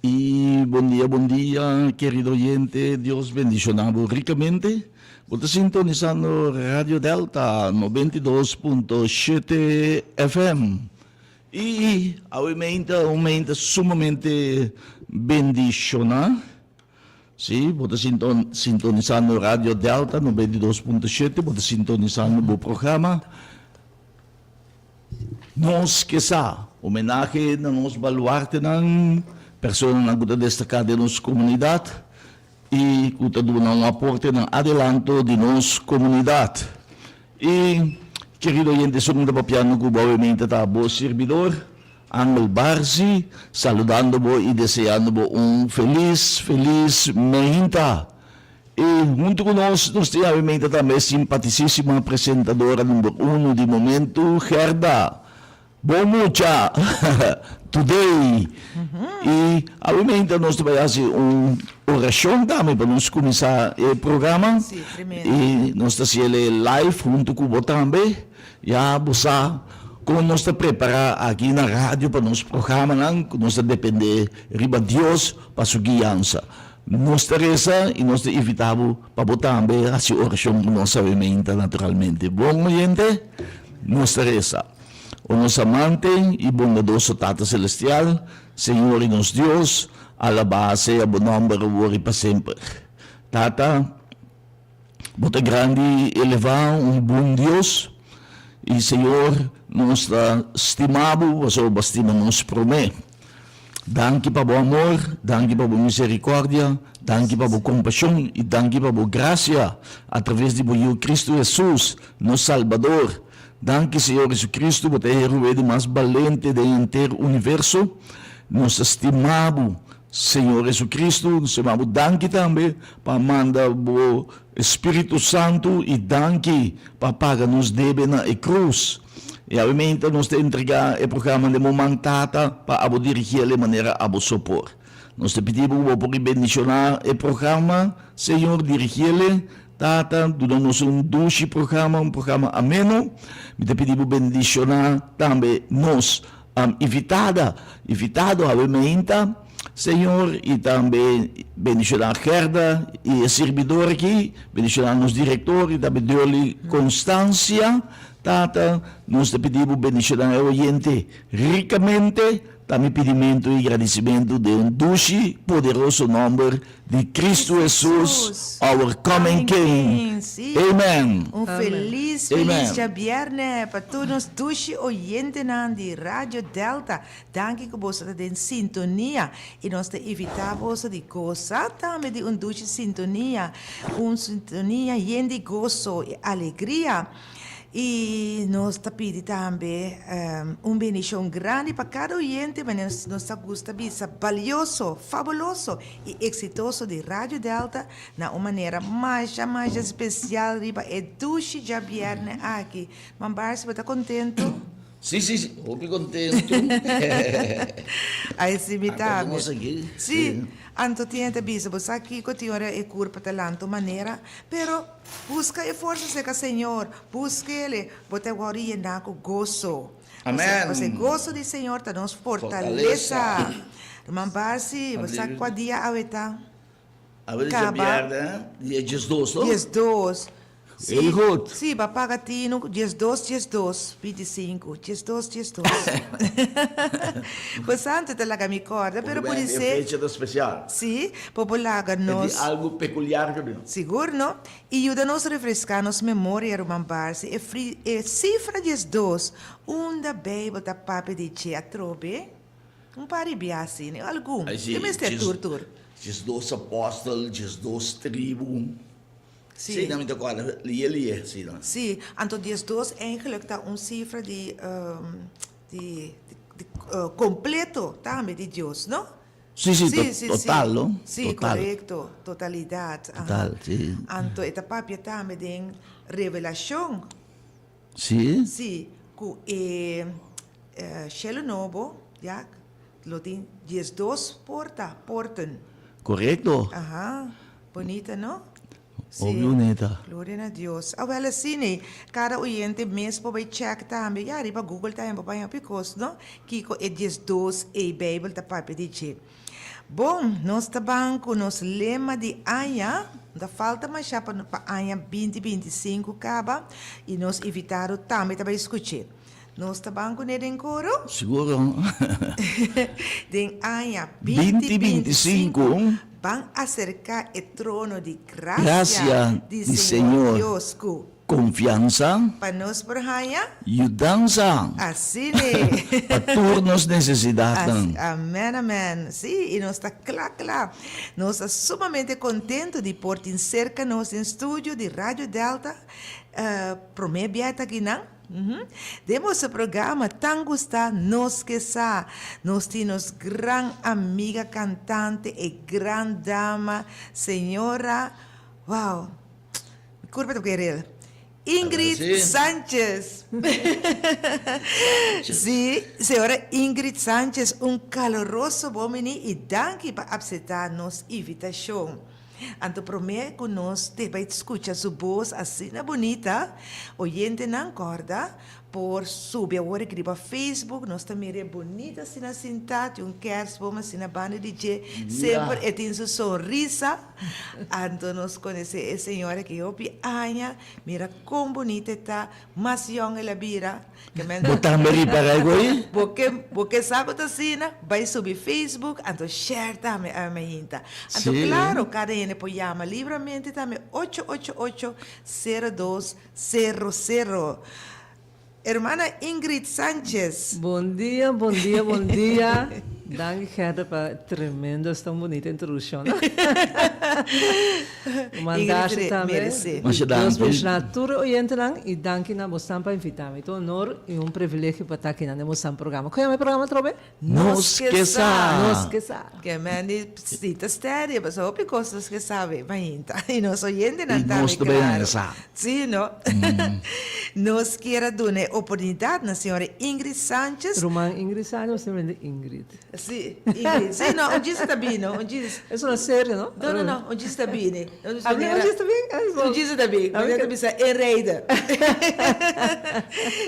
Y bon dia, bon dia, querido oyente, Dios bendiciona bo ricamente. Bo ta sintonisando Radio Delta 92.7 FM. Y awe meinta, un meinta sumamente bendiciona. Si, bo ta sintonisando Radio Delta 92.7, bo ta sintonisando bo programa. Nos ke sa, homenahe na nos baluartenan, personanan ku ta destaká den nos komunidat i ku ta duna un aporte na adelanto di nos komunidat. I, kerido oyente, esun ku ta papiando ku bo awemente ta bo sirbidor, Angel Barzi, saludando bo i deseando bo un felis, felis meinta. I huntu ku nos, nos tin awe tambe e simpatisísima presentadora number uno di momentu, Gerda. Bon mucha! Today! I awe nos ta bai hasi un orashon tambe pa nos kuminsá e programa. Sí, tremendo. I nos ta hasiel e live huntu ku bo tambe. Ya bo sa kon nos ta prepará aki na radio pa nos programanan, ku nos ta dependé riba Dios pa su guiansa. Nos ta resa i nos ta invitá bo pa bo tambe hasi orashon ku nos awe meinta naturalmente. Bon oyente, nos ta resa. O nos amante i bondadoso Tata Selestial, Señor i nos Dios, alabá sea bo nòmber awor i pa semper. Tata, bo ta grandi i elevá, un bon Dios, i Señor, nos ta stima bo pasobra bo a stima nos promé. Danki pa bo amor, danki pa bo misericordia, danki pa bo compasion y danki pa bo gracia a traves di bo Yiu Cristo Jesus, nos Salbador. Danki Señor Jesucristo, bo ta e heroe di mas balente den henter universo. Nos ta stima bo, Señor Jesucristo. Nos stima bo danki tambe pa manda bo Spiritu Santu y danki pa paga nos debe na e cruz. I awemente nos ta entregá e programa den bo man, Tata, pa abo dirigiel e manera abo so por. Nos ta pidi bo ku bo por i bendishoná e programa, Señor, dirigiel, Tata, duna nos un dushi programa, un programa ameno. Mi ta pidi bo bendishoná tambe nos invitada, invitado awe meinta, Señor, i tambe bendishoná Gerda i e sirbidor aki, bendishoná nos direktor i tambe Durley Constancia. Tata, nos ta pidi bo bendishoná e oyente rikamente, ta mi pidimentu i gradisimentu den un dushi poderoso nòmber di Cristo Jesus, our coming King. Amen. Un felis, felis djabièrnè pa tur nos dushi oyentenan di Radio Delta. Danki ku boso ta den sintonia i nos ta invitá boso di gosa tambe di un dushi sintonia, un sintonia yen di goso i alegria. I nos ta pidi tambe un bendishon grandi pa kada oyente, manera nos ta gusta bisa, balioso, fabuloso i eksitoso di Radio Delta na un manera masha masha spesial riba e dushi djabièrnè aki. Mambarsi, bo ta kontentu? Sí, sí, sí, hopi kontentu. Ai sí, mi tambe. Anto nos aki. Sí, anto tin hende ta bisa, bo sa kiko tin ora e kurpa ta lanta un manera, pero. Buska e forsa serka Señor, busk'El, bo ta wòrdu yená ku goso. Amen. Pasobra e goso di Señor ta nos fortalesa. Ruman Barsi, bo sa kua dia awe ta? Awe ta djabièrnè, dia 12, no? 12. Heel goed. Sí, bo a paga tinu 12, 12, 25, 12, 12. Bo santu ta laga mi kòrda, pero pudi ser. E fecha ta spesial. Sí, bo por laga nos. E tin algu pekuliar ku mi. Sigur no. I yuda nos refreská nos memoria, ruman Barsi. E fri, e sifra 12, unda Beibel ta papia di dje atrobe? Un par di bia asina, algun. Ai si, E mester tur tur. 12 apòstel, 12 tribu. Sí. Sí, nan mi ta kòrda lie lie, sí nan. Sí, anto 12 eigenlijk ta un sifra di, di, di kompleto tambe di Dios, no? Sí, sí, total, no? Sí, korekto, totalidat. Total, sí. Anto e ta papia tambe den Revelashon. Sí. Sí, ku e shelu nobo, ya, lo tin 12 porta, porten. Korekto. Aha, bonita, no? Hopi bonita. Gloria na Dios. Awel asina, kada oyente mes por bai check tambe. Ya, riba Google tambe por haña hopi kos, no? Kiko e 12 ei Bijbel ta papia di dje. Bon, nos ta ban ku nos lema di aña. No ta falta masha pa pa aña binti 25 kaba i nos invitado tambe ta bai skuch'é. Nos ta ban kuné den koro? Siguro. Den aña 20 2025 25 ban aserká e trono di grasia Grasia di di Señor Señor. Dios ku. Konfiansa. Pa nos por haña. Yudansa. Asina. Pa tur nos nesesidatnan. Amèn, amèn. Sí, i nos ta kla kla. Nos ta sumamente kontentu di por tin serka nos den studio di Radio Delta, promé bia ta akinan. Den boso programa tan gustá Nos Ke Sa, nos tin nos gran amiga kantante, e gran dama, señora, wow, Mi curpa ta querel. Ingrid Sanchez. Sí, señora Ingrid Sanchez, un caloroso bon bini y danki pa acepta nos invitacion. Anto prome cu nos te bay scucha su voz asina bunita, oyentenan corda por subi awor aki riba Facebook, nos ta mira e bunita asina sinta, tin un kerstboom asina banda di dje, semper e tin su sonrisa. Anto nos konosé e señora ki hopi aña, mira kon bunita e ta, mas yòn el a bira. Ke men Bo tambe ripará e goi? Bo ke bo ke sa ku ta asina, bai subi Facebook, anto share tambe a mi hinta. Anto klaro, kada hende por yama libramente tambe 888 0200. Hermana Ingrid Sanchez. Bon dia, bon dia, bon dia. Danki Gerda pa tremendo esta un bunita introduccion. Mandashi Ingrid tambe. merece. Masha Dios danki. bendiciona tur e oyentenan y danki na bosnan pa invita mi. Ta un honor y un privilegio pa ta aki nan den bosnan programa. Con yama e programa atrobe? Nos ke sa. Nos ke sa. Ke men di si ta steady pasobra hopi kos nos ke sabe mainta y nos oyentenan Y tambe nos ta bay claro. sa. Si no. Nos kier a duna e oportunidad na señora Ingrid Sanchez. Ruman Ingrid Sanchez o simplemente Ingrid? Si, Ingrid. Si no, un djis ta bini, un djis. Es una serie, no? No, no, no, un djis ta bini. A mi un djis ta bini? Ay, bo. Un djis ta bini. A mi Manera ta bisa e reden.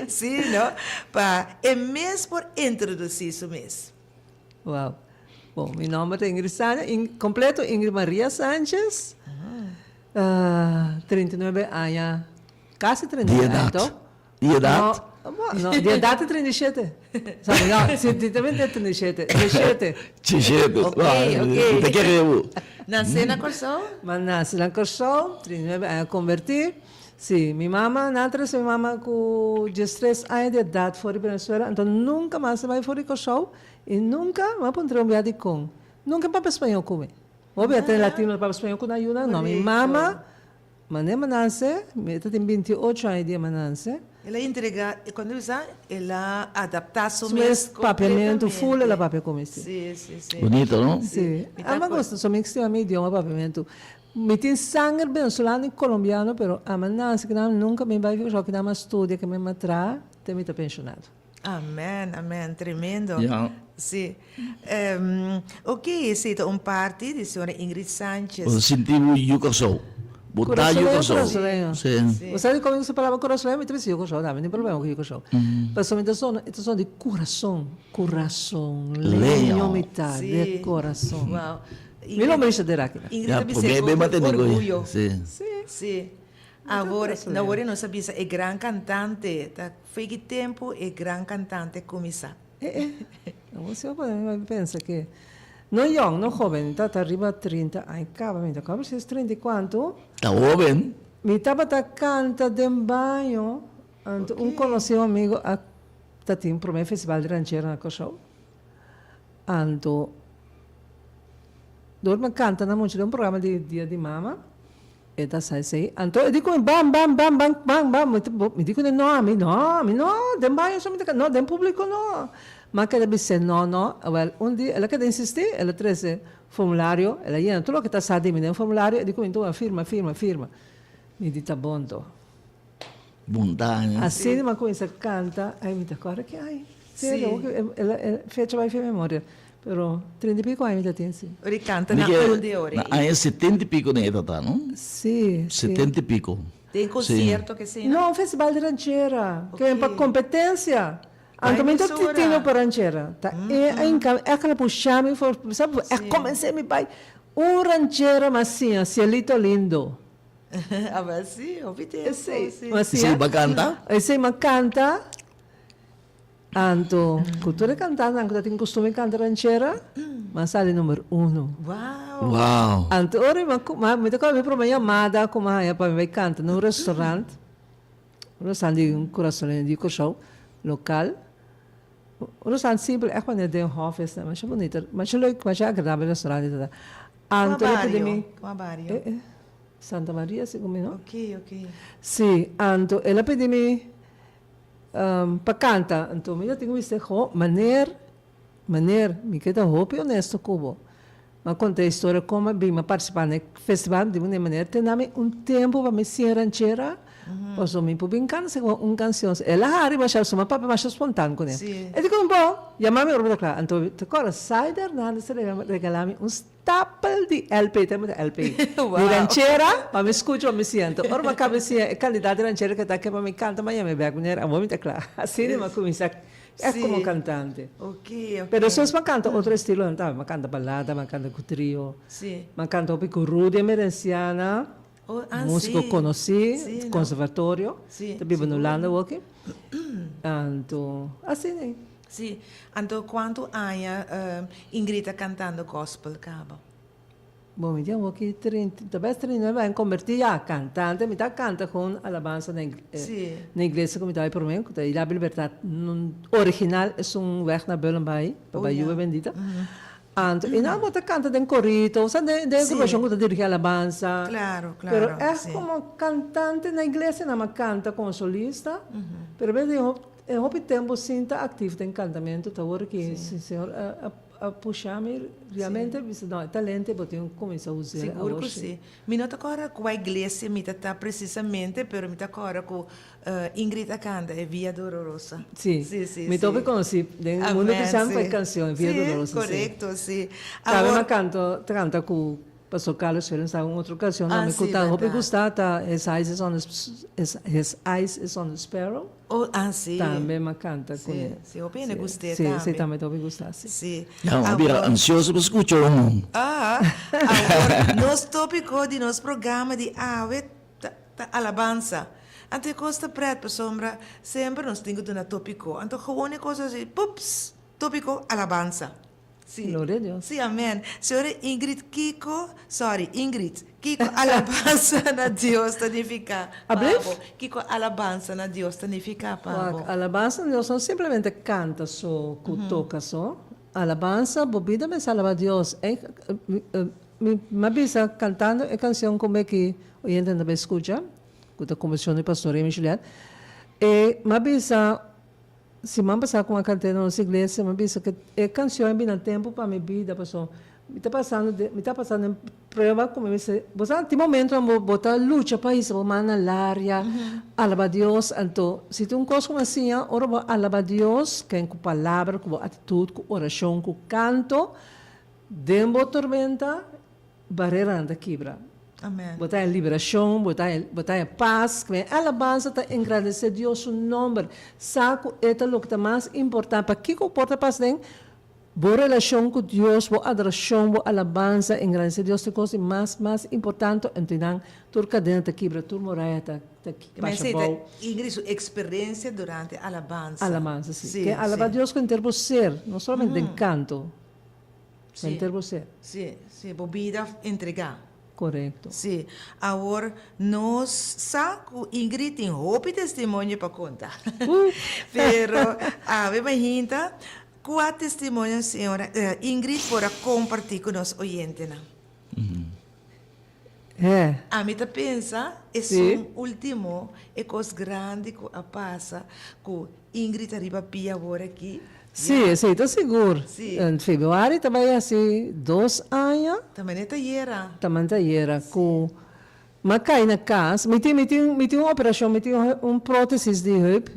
Si no, pa e mes por introduci su mes. Wow. Bon, mi nomber ta Ingrid Sanchez, in, completo Ingrid Maria Sanchez. 39 aña, casi 39 Di aña, edad. toch? Di edad? No, bo, no, di edad ta 37. Sorry, no, si, di tambe ta 37, 17. 17. Ok, Wah, ok. Ta kere bo. Nace na Corsou? Ma nace na Corsou, 39 aña converti. Si, mi mama, nan a trece mi mama cu 13 aña di edad for di Venezuela, anto nunca mas a bay for di Corsou y nunca, mi a puntra un bia dicon, nunca papia spañol cu mi. Hopi a tene latino papia spañol cu nan yunan, no, mi mama, mane mi a nace, mi ta tin 28 aña di dia mi a nace. El a entrega, cuando bisa, el a adapta su Su mes mes papiamento full el a completamente. papia cu mi, si. Si, si, si. Bonito, no? Si, Mi ta a mi acuerdo. gusta, so mi stima mi idioma papiamento. Mi tin sanger venezolano y colombiano pero ama nace ki nan nunca mi bay Curaçao ki nan a studia ki mi a traha te mi ta pensionado. Amen, amen, tremendo. Ja. Si. Ok, esey ta un parti di señora Ingrid Sanchez. Bo ta sinti bo yu Curaçao. Bo ta yu Curaçoleño, Curaçao. Curaçoleño. Si. Bo sabi como usa palabra Curaçoleño? Mi ta bisa yu Curaçao tambe, no tin problema cu yu Curaçao. Pasobra mi ta sona, e ta sona di curason, curason, leño mi ta, de corazon. Wow. Mi lo mester der aki. Ingrid Ya, ta bisa promé ku be mate hopi nego. orguyo. Sí. Sí. Sí. Awor, awor nos a bisa e gran cantante, ta foi ki tempo e gran cantante cuminsa? Eh, eh. Awor si bo pone pensa ke no yong, no hoben, ta ta riba 30 aña caba, mi ta caba precies 30 y cuanto. Ta hoben. Mi tabata canta den baño, anto un conocido amigo a ta tin prome festival di ranchero na Curaçao. Anto dor mi a canta na mucha den un programa di dia di mama, e ta sa esey. Anto e di cu mi ban ban ban ban ban ban mi mi di cu ne no ami no ami no den baño so mi ta canta no den publico no. Mi a keda bis'e no no awel un dia el a keda insisti el a trece formulario el a yena tur loke ta sa di mi den formulario e di cu mi tuma firma firma firma mi di ta bon to. Montaña. Asina mi a cuminsa canta, ay mi ta corda ki aña, serio, el a fecha bai fi memoria, pero trinta y pico aña mi ta tin si. Ora e canta na un di ora. Na aña setenta y pico den e ta no? Si, si. Setenta y pico. Den concierto ke asina? No, un festival di ranchera, ke ven pa competencia. Anto mi ta tino pa ranchera. Ta e a hinca mi, e a pusha mi for, sa bo, e convence mi bai. Un ranchera m'a siña, Cielito Lindo. Aba si, hopi tempo, Esey, si. m'a siña. Esey bo a canta? Esey m'a canta. Anto, cu tur e cantantenan cu ta tin costumber canta ranchera, m'a sali number uno. Wow! Wow! Anto ora mi a, mi ta acorda mi prome yamada cu m'a haya pa mi bai canta na un restaurant. Un restaurant di un kurasoleño di Kòrsou, lokal. Un restaurant simpel, ègt manera den hòf esnan. Masha bunita, masha leuk, masha agradabel restaurant e ta. Kua Anto e pidi bario? mi, Kua bario? Santa Maria segun mi no? Oké, oké. Sí, anto el a pidi mi pa kanta. Anto mi ta tin ku bis'é, ho, meneer, meneer, mi ke ta hopi honesto ku bo. Mi a konta e historia kon mi a bin, mi a partisipá na e festival, mi di bo manera te na mi un tempu pa mi siña ranchera, pasobra mi por bin kanta segun un kansion. El a hari masha, pasobra mi a papia masha spontan kuné. E di ku bo, yama mi ora bo ta kla. Anto ta kòrda, Saida Hernandez a regalá mi un stapel di LP, te mi ta LP, di ranchera pa mi skucha, pa mi siña. Anto ora mi a kaba di siña e kandidat di ranchera ku ta ke pa mi kanta, mi a yama e bèk, mi awor mi ta kla. Asina mi a kuminsá. Es como cantante. Pero despues m'a canta otro estilonan tambe. M'a canta balada, m'a canta cu trio. M'a canta hopi cu Rudy Emerenciana, musico conoci, conservatorio. Ta biba na Hulanda awoki. Anto, asina ei. Si. Anto cuanto aña Ingrid ta cantando gospel caba? Bon, mi tin awoki trinta, ta bes 39 aña kombertí ya kantante. Mi ta kanta kon alabansa na na iglesia ku mi ta bai promé, ku ta Ilabi Libertad original esun wèg na Bullenbaai, pa bai Lluvia Bendita. Anto i nan bo ta kanta den korito, osea den den agrupashon ku ta dirigí alabansa. Pero ègt komo kantante na iglesia nan a kanta komo solista, pero bes den e hopi tempu sin ta aktivo den kantamentu ta wor ki Señor a A pusha mi realmente bisa no e talento bo tin ku kuminsá us'é Sigur awor ku si. si. Mi no ta kòrda kua iglesia mi ta ta presisamente pero mi ta kòrda ku Ingrid a kanta e Via Dolorosa. Si. Si, si, Mi topi si. konosí den mundu Amèn, kristiano pa e si. kanshon Via Si, Dolorosa si. korekto, si. Tambe Awor. mi a kanto ta kanta ku Pastor Carlos Willems ta un otro kanshon Ah, tambe ku si, ta hopi bèrdat. gusta ta His eyes is on the His eyes is on the sparrow. Oh, ah, si. Tambe m'a canta Si, cu ne. si, hopi hende gust'é Si, tambe. si, tambe ta hopi gusta, si. Si. Ya, m'a bira Awor. ansioso pa scucha un. Ah, awor nos topico di nos programa di awe ta, ta alabansa. Anto e cos ta pret pasobra semper nos tin cu duna topico. Anto gewoon e cos asi, pups, topico alabansa. Sí. Gloria a Dios. Sí, amen. Señora Ingrid, kiko, sorry, Ingrid, kiko alabansa na Dios ta nifiká pa Ablief? bo? Kiko alabansa na Dios ta nifiká pa bo? Wak, alabansa na Dios no simplemente kanta so ku toka so. Alabansa, bo bida mester alabá Dios. E, mi, mi a bisa kantando e kansion ku mi aki oyentenan ta bai skucha, ku ta komposishon di Pastor Remy Juliet, e mi a bisa Siman pasá ku a kant'é na nos iglesia, mi a bisa ku e kanshon a bini na tempu pa mi bida pasobra mi ta pasando den mi ta pasando den prueba ku mi mester bo sa tin momentonan bo bo ta lucha pa hisa bo man na laria alaba Dios anto si tin un kos ku mi a siña ora bo alaba Dios ken ku palabra ku bo atitut ku orashon ku kanto den bo tormenta Bareranan ta kibra. Amen. Bo ta haña liberashon, bo ta haña, bo ta haña pas. Ku e alabansa ta engrandesé Dios su nòmber. Sa ku e ta loke ta mas importante. Pakiko por ta pas den bo relashon ku Dios, bo adorashon, bo alabansa, engrandesé Dios ta e kos di mas, mas importante. Anto nan tur kadena ta kibra, tur muraya ta, ta Mas basha esei ta bou. Ingrid su eksperensia durante alabansa. Alabansa, si. Sí, Ke alabá sí. Dios ku henter bo ser, no solamente den kanto. Sí. Henter bo ser. Sí, sí, bo bida entregá. Korekto. Sí. Awor, nos sa ku Ingrid tin hopi testimonio pa konta. Pero awe mahinta, kua testimonio señora Ingrid por a kompartí ku nos oyentenan? He. Ami ta pensa esun ultimo, e kos grandi ku a pasa ku Ingrid ta riba pia awor aki. Sí, esei ta sigur. Sí. En februari ta bai hasi dos aña. Ta manera ta yera. Ta manera ta yera ku m'a kai na kas. Mi tin mi tin mi tin un operashon, mi tin un prótesis di heup.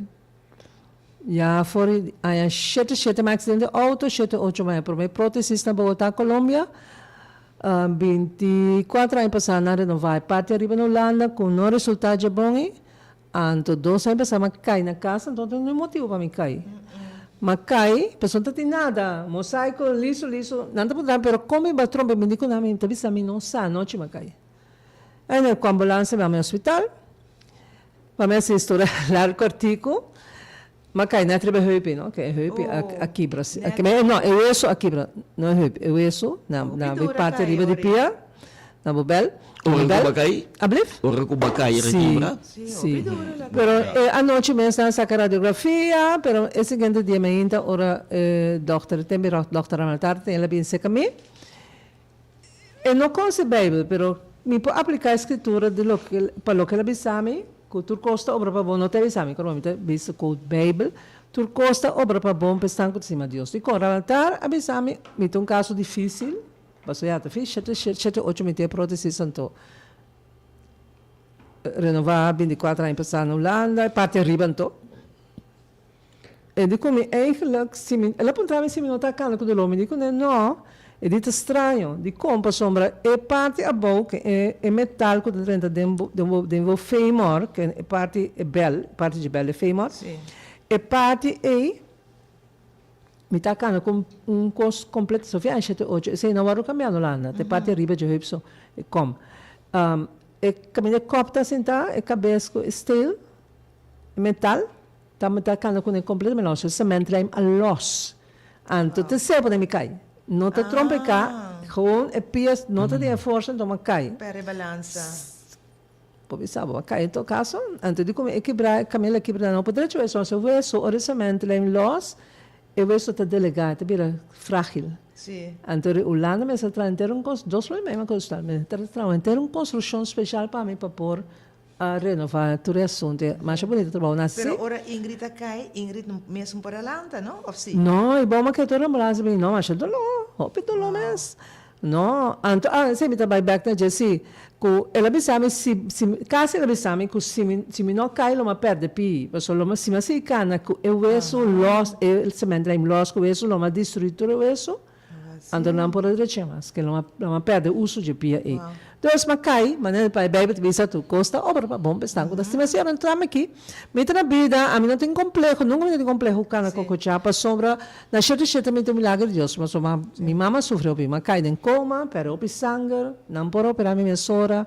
Ya for di aña shete shete mi aksidente outo, shete ocho mi a prome prótesis na Bogotá, Colombia. 24 aña pasá nan renová e parti ariba na Hulanda ku no resultá dje bon ei. Anto dos aña pasá mi a kai na kas, anto no tin motibu pa mi kai. M'a kai, pasobra no ta tin nada, mosaico liso liso, nan ta puntra mi, pero kon mi ba trompe? Mi di ku nan, mi ta bisa mi no sa, anochi m'a kai. Anyway, ku ambulance mi a mi hospital, pa mi hasi historia largu kortiku, m'a kai net riba e heupi, no, ke e heupi a kibra si, no, e weso a kibra, no e heupi, e weso na na bo parti riba di pia, na bo bel. Ora ku bo kai? Ablief? Ora ku bo kai e kibra? Si, pero e anochi mes nan a saka radiografia, pero e siguiente dia mainta ora e dokter, tembe dokter Ramaltar el a bin seka mi, e no konoce Bijbel, pero mi por aplica e scritura di loke, pa loke el a bisa mi, ku tur kos ta obra pa bon, no ta bisa mi, mi ta bisa ku Bijbel, tur kos ta obra pa bon pa esnan ku ta stima Dios. Dikon? Ramaltar a bisa mi, mi ta un kaso dificil, pasobra ya ta fin shete, shete, ocho mi tin e protesis anto. Renová binticuater aña pasá na Hulanda, e parti ariba anto. E di ku mi eigenlijk, si mi, el a puntra mi si mi no ta kanda ku doló, mi di kuné no, e di ta straño, dikon? Pasobra e parti abou, ke e e metal ku ta drenta den bo den bo den bo femur, ke e parti e bèl, parti dje bèl e femur, e parti ei, Mi ta kanda ku un kos kompleto Sofia en shete ocho esei no wòrdu kambiá no landa te parti ariba dje heup so e kom e kaminda e kòp ta sintá e kabes ku e steel e metal ta mi ta kanda kuné kompletamente lòs e sementlijm a lòs anto te sebo den mi kai no ta trompeká gewoon e pia no ta tin e forsa anto mi a kai. Pèrdè balansa. Bo bisa bo a kai en todo kaso, antes di kumi e kibra e kamel a kibra nan por drecha weso, anto e weso ora e cement lijm los, e weso ta delegá, ta bira fragil. Sí. Anto ri Hulanda mester traha henter un kos, dos lo i mei mi a kosta, mester traha henter un konstrukshon speshal pa mi pa por a renova tur e asuntu. Masha bunita trabou nan hasi. Pero ora Ingrid a kai, Ingrid mes no por a lanta, no? Of si? No, i bo a keda tur ambulans bini, no, masha doló, hopi doló mes. No, anto a esei mi ta bai bek na dje si, ku el a bisa mi si, si mi, kasi el a bisa mi ku si mi, si mi no kai lo mi a pèrdè pii, pasobra lo mi, si mi a sigui kana ku e wesu lòs, e sementlijm lòs ku wesu lo mi a destruí tur e wesu, anto nan por a drech'é mas, ke lo mi a, lo mi a pèrdè uso dje pia ei. Dus mi a kai, manera pa e Beibel ta bisa tur kos ta obra pa bon pa esnan ku ta stima Señor. Anto ami aki, mi ta na bida, ami no tin kompleho, nunka mi no tin kompleho ku kana kokochá, pasobra na shete shete mi tin milager di Dios, pasobra mi mama a sufri hopi, mi a kai den koma, pèrdè hopi sanger, nan por operá mi mesora,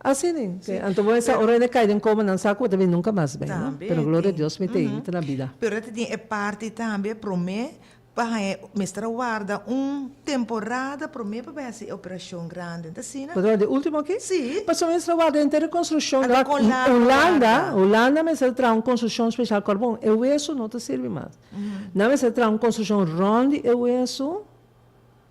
asina. Anto bo mester ora hende kai den koma nan sa ku bo ta bini nunka mas bai, no? Pero gloria a Dios mi ta ei, mi ta na bida. Pero ta tin e parti tambe promé Pa haña mester a warda un temporada promé pa bai hasi e operashon grandi, ta asina? Bo ta wak di ultimo aki? Sí. Pasobra mester a warda henter rekonstrukshon. Ata kon largu a Hulanda, warda? Hulanda mester a traha un konstrukshon speshal kòrbon. E wesu no ta sirbi mas. Nan mester a traha un konstrukshon rònt di e wesu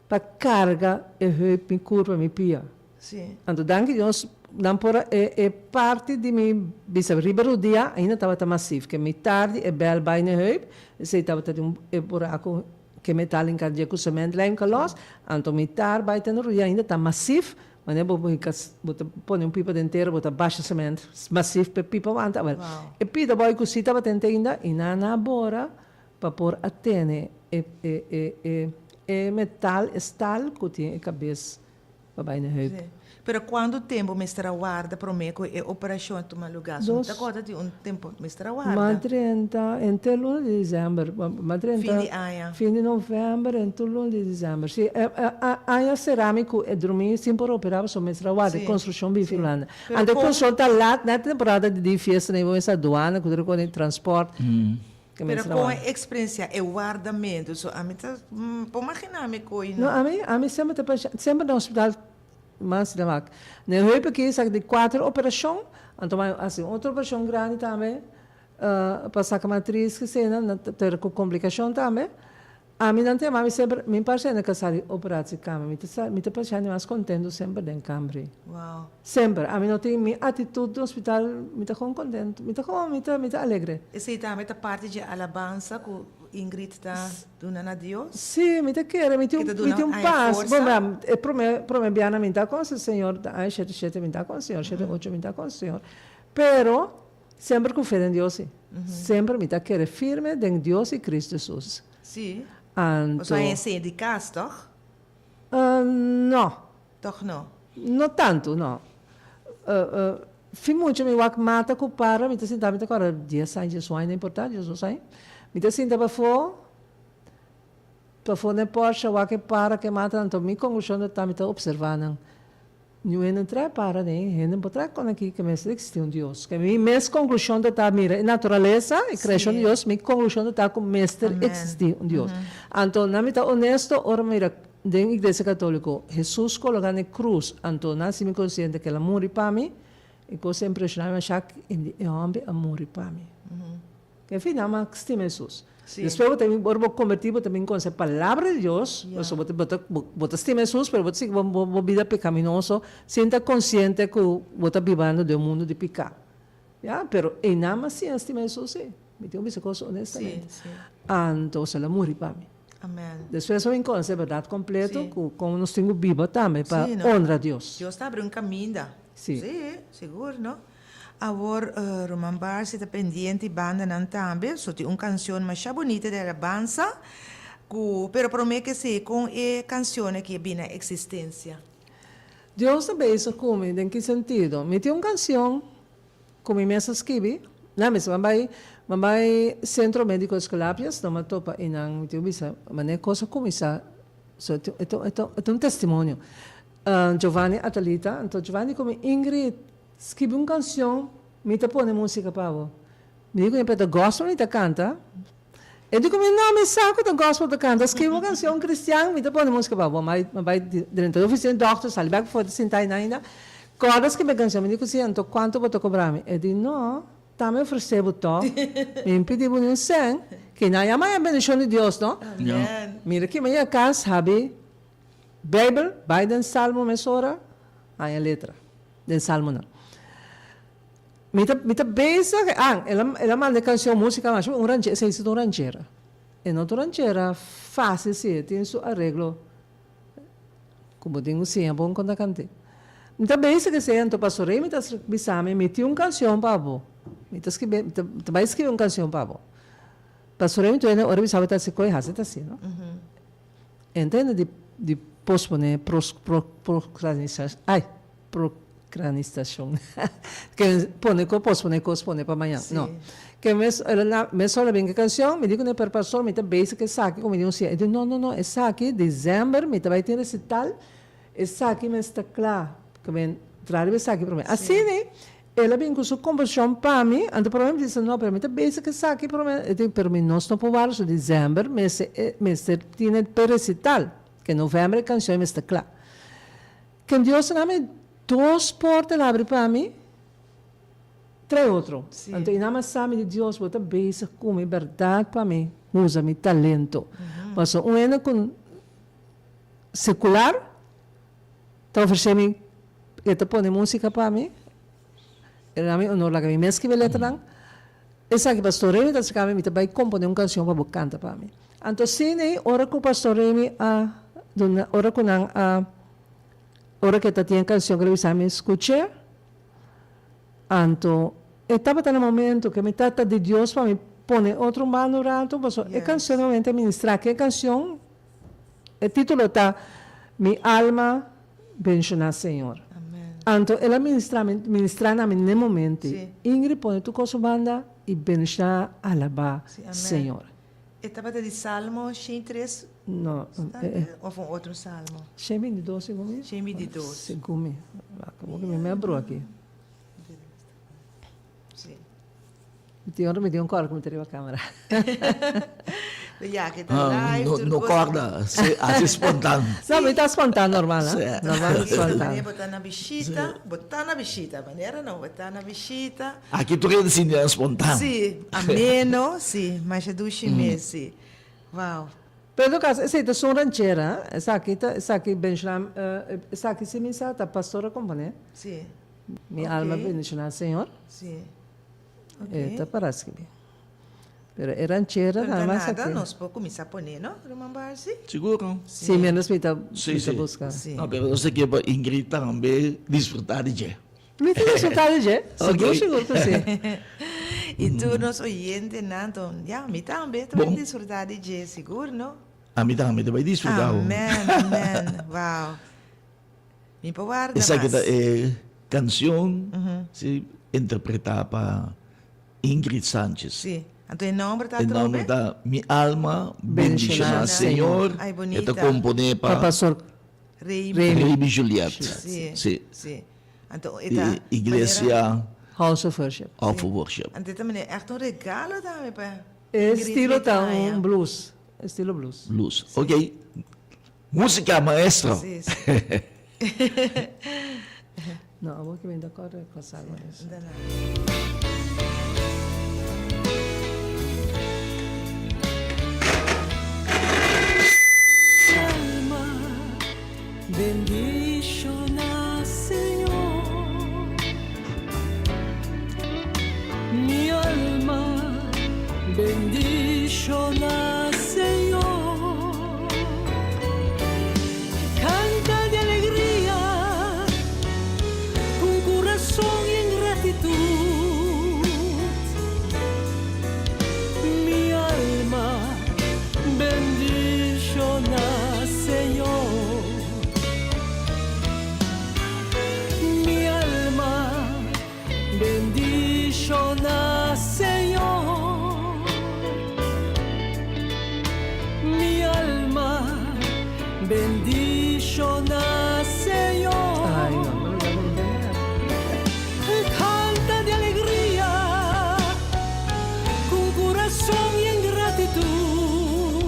pa karga e heup, mi kurpa, mi pia. Sí. Anto danki Dios nan por a e e parti di mi bisa riba rudia ainda tabata masif ke mitar di e bel bai na e heup esei tabata di un e buraku ke metal hinka dje ku cement lijm ka los anto mitar bai te na rudia ainda ta masif manera bo hinka bo ta pone un pipa den tera bo ta basha cement masif pa e pipa wanta awel e pida boy ku si tabata henter ainda i nan a bora pa por a tene e e e e e metal e staal ku tin e kabes Pa bai na heup. Sí. Pero kuantu tempu mester a warda promé ku e operashon a tuma lugá? So mi ta kòrda di un tempu mester a warda. Ma 30, henter luna di desèmber. Ma 30. Fin di aña. Fin di novèmber, henter luna di desèmber. Sí, e aña será mi ku e drumí sin por operá pasobra mester a warda e konstrukshon bin Finlanda. Anto e konstrukshon ta lat, na e temporada di fiesta nan e bo mester aduana ku tur e kos, transpòrt. Pero con e experiencia e wardamento so ami ta por magina mi coy no. No ami ami semper ta pensa semper na hospital mas di wak na e heup aki sa di cuater operacion anto mi a haci un otro operacion grandi tambe pa saca matriz kesena na pero cu complicacion tambe ami nan ta yama mi semper mi parse na casa di operatie kamer mi ta mi ta pashente mas contento semper den kamer ei. Wow. Semper. Ami no tin mi actitud den hospital mi ta gewoon contento mi ta gewoon mi ta mi ta alegre. Esei tambe ta parti dje alabansa ku Ingrid ta duna na Dios? Sí, mi ta kere, mi tin un mi tin un pas. Bon, mira, e prome prome biaha mi ta con Señor, ta aña shete shete mi ta con Señor, shete ocho mi ta con Señor. Pero semper ku fe den Dios sí. Semper mi ta kere firme den Dios i Cristo Jesus. Sí. Anto. Boso a enseña di kas, tòg? No. Tòg no? No tantu, no. Fin mucha mi wak mata ku para, mi ta sinta mi ta kòrda dies aña, diesun aña, no importa, diesdos aña. Mi ta sinta pafó, pafó den Porsche wak e para ku e mata anto mi konklushon ta ta mi ta opservá nan. Niun hende trae para den, hende no por trae kon aki ke mester eksistí un Dios. Ke mi mes konklushon ta ta mira e naturalesa, e kreashon di Dios, mi konklushon ta ta ku mester eksistí un Dios. Anto nan mi ta onesto ora mi mira den iglesia katoliko Hesus koloká na e krus, anto nan hasi mi konsiente ku el a muri pa mi, e kos a impreshoná mi masha e hòmber a muri pa mi. En fin, nan a stima Hesus. Despues bo ta bin, ora bo kombertí bo ta bin konosé palabra di Dios, pasobra bo ta bo ta stima Hesus pero bo ta sigui bo bo bida pekaminoso sin ta konsiente ku bo ta bibando den un mundu di piká. Ya, pero einan a siña stima Hesus sí. Mi tin ku bisa kos honestamente. Anto el a muri pa mi. Despues bo bin konosé bèrdat kompleto ku kon nos tin ku biba tambe pa honra Dios. Dios ta abri un kaminda. Sí, sigur, no? Awor Ruman Barsi ta pendiente y bandanan tambe, so tin un cancion masha bunita di alabansa cu pero prome ke si con e cancion aki a bini na existencia? Dios ta bezig cu mi den ki sentido? Mi tin un cancion cu mi mes a skibi, na mi sa bai mi bai Centro Medico Escolapias no mi a topa y nan mi tin cu bisa manera cos a cuminsa so e ta e ta un testimonio Giovanni Atalita anto Giovanni cu mi Ingrid Skibi un kansion, mi ta pone musika pa bo. Mi di ku mi, pero ta gospel mi ta kanta. E di ku mi, no, mi sa ku ta gospel ta kanta. Skibi un kansion kristian, mi ta pone musika pa bo. Mi bai drenta e ofisina di dòkter, sali bèk for ta sinta einan ainda. Kòrda skibi e kansion. Mi di ku si, anto kuantu bo ta kobra mi? E di, no, ta mi ofresé bo tòg. Mi no pidi bo ni un sèn. Kinan ya maya bendishon di Dios, no? Mira ki mi a yega kas, habi Beibel, bai den Salmo mesora, haña letra. Den Salmonan. Mi ta mi ta bezig, ah, el a el a manda e cancion musica masha un ranchera, esei si ta un ranchera. E no ta un ranchera facil si, e tin su areglo cu bo tin cu siña bon con ta cant'e. Mi ta bezig esei anto Pastor Remy ta bisa mi, mi tin un cancion pa bo, mi ta scribe mi ta bay scribi un cancion pa bo. Pastor Remy tur ora bisa bo ta haci coy haci ta haci no. Entende di di pospone pros pro procranisa ay procranistacion ke pone ko pospone kos pone pa mañan no ke mes el a mesora bin ke cancion mi di kune per pastor mi ta bezig esaki ku mi di un sia e di no no no esaki december mi ta bay tin recital esaki mester kla ke men traha riba esaki prome asina El a bin ku su komposishon pa mi, anto prome mi bisa no, pero mi ta bezig ku esaki prome, e di pero mi nos no por warda su december mester e mester tin e pe recital, ke november e kanshon mester kla. Ken Dios a dami dos porta el a abri pa mi, trae otro. Anto i nan a sa mi di Dios bo ta bezig ku mi bèrdat pa mi usa mi talento. Pasobra un hende ku sekular Ta ofresé mi, e ta pone músika pa mi, e da mi honor laga mi mes skibi e letranan. Esaki Pastor Remy ta aserká mi, mi ta bai komponé un kanshon pa bo kanta pa mi. Anto asina ei ora ku Pastor Remy a duna, ora ku nan a, ora ku e ta tin e kanshon ku el a bisa mi skuch'é, anto e tabata na momento ku mi tata di Dios pa mi pone otro mano un ratu, pasobra e kanshon na momento a ministrá ku e kanshon, E título ta Mi alma benshoná Señor. Anto el a ministrá mi, ministrá na mi n'e momento ei. Ingrid pone tur kos un banda i benshoná, alabá Señor. E tabata di Salmo 103? No. Of un otro salmo? 122 segun mi. 122. Segun mi. Wak, mi me abro aki. Sí. Mi tin ora mi tin un kòrda ku mi ta riba kamera. Ya ke ta live No tur no kos. kòrda, si hasi spontan. No, mi ta spontan normal, Sí. Normal spontan. Manera bo ta na bishita, bo ta na bishita, manera no, bo ta na bishita. Aki tur hende sinti nan spontan. Sí, ameno, sí, masha dushi mes, sí. Wow. Pero en todo caso, esei ta su ranchera, esaki ta, esaki Benjamin, esaki si mi sa ta pastor a komponé. Sí. Mi alma bendiciona Señor. Sí. E ta para skibi. Pero e ranchera nada mas aki. Nada nos por cuminsa pone no, ruman Barsi? Seguro. Sí, mientras mi ta mi ta busca. Sí. No, pero nos ta kier pa Ingrid tambe disfruta di dje. Mi ta disfruta di dje, sigur sigur cu si. Y tur nos oyentenan, ya, mi tambe ta bay disfruta di dje, sigur no? Ami tambe ta bay disfruta. Amen, amen, wow. Mi por warda mas. Esaki ta e cancion si interpreta pa Ingrid Sanchez. Si. Anto e nomber ta E nomber atrobe? ta Mi alma bendiciona Bendiciona Señor. Ay, E ta bonita. compone Pa pa pastor Remy. Remy. Remy Juliet. Si. Si. Si. Anto e ta Di Iglesia manera House of Worship. of Worship. Anto e ta manera echt un regalo tambe pa E Ingrid estilo ta Metaña. un blues. Estilo blues. Blues. Ok. Música, maestro. Si, si. No, abo ki bin ta kòrda kos algo eso. Da na. Mi alma bendiciona Señor. Mi alma bendiciona Señor. Canta de alegria con corazón y en gratitud. Mi alma bendiciona Señor. Mi alma bendiciona Señor. Mi alma bendiciona Señor. Ay, no, no, no, no, no. Canta de alegria con corazón y en gratitud.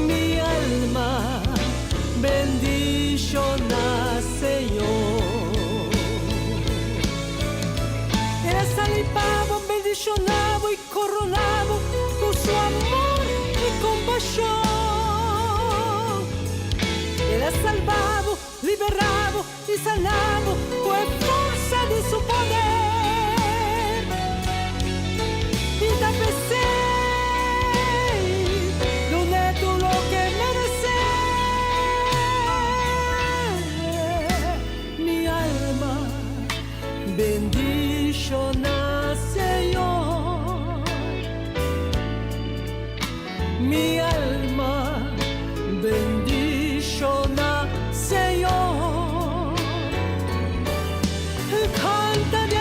Mi alma bendiciona Señor. El a salba bo, bendiciona bo y corona bo cu su amor y compasion. El a salba bo, libera bo y sana bo cu e forsa di su poder. Y ta p'esey, dun'e tur loke e merece. Mi alma bendiciona Señor. Mi alma bendiciona Señor. Canta de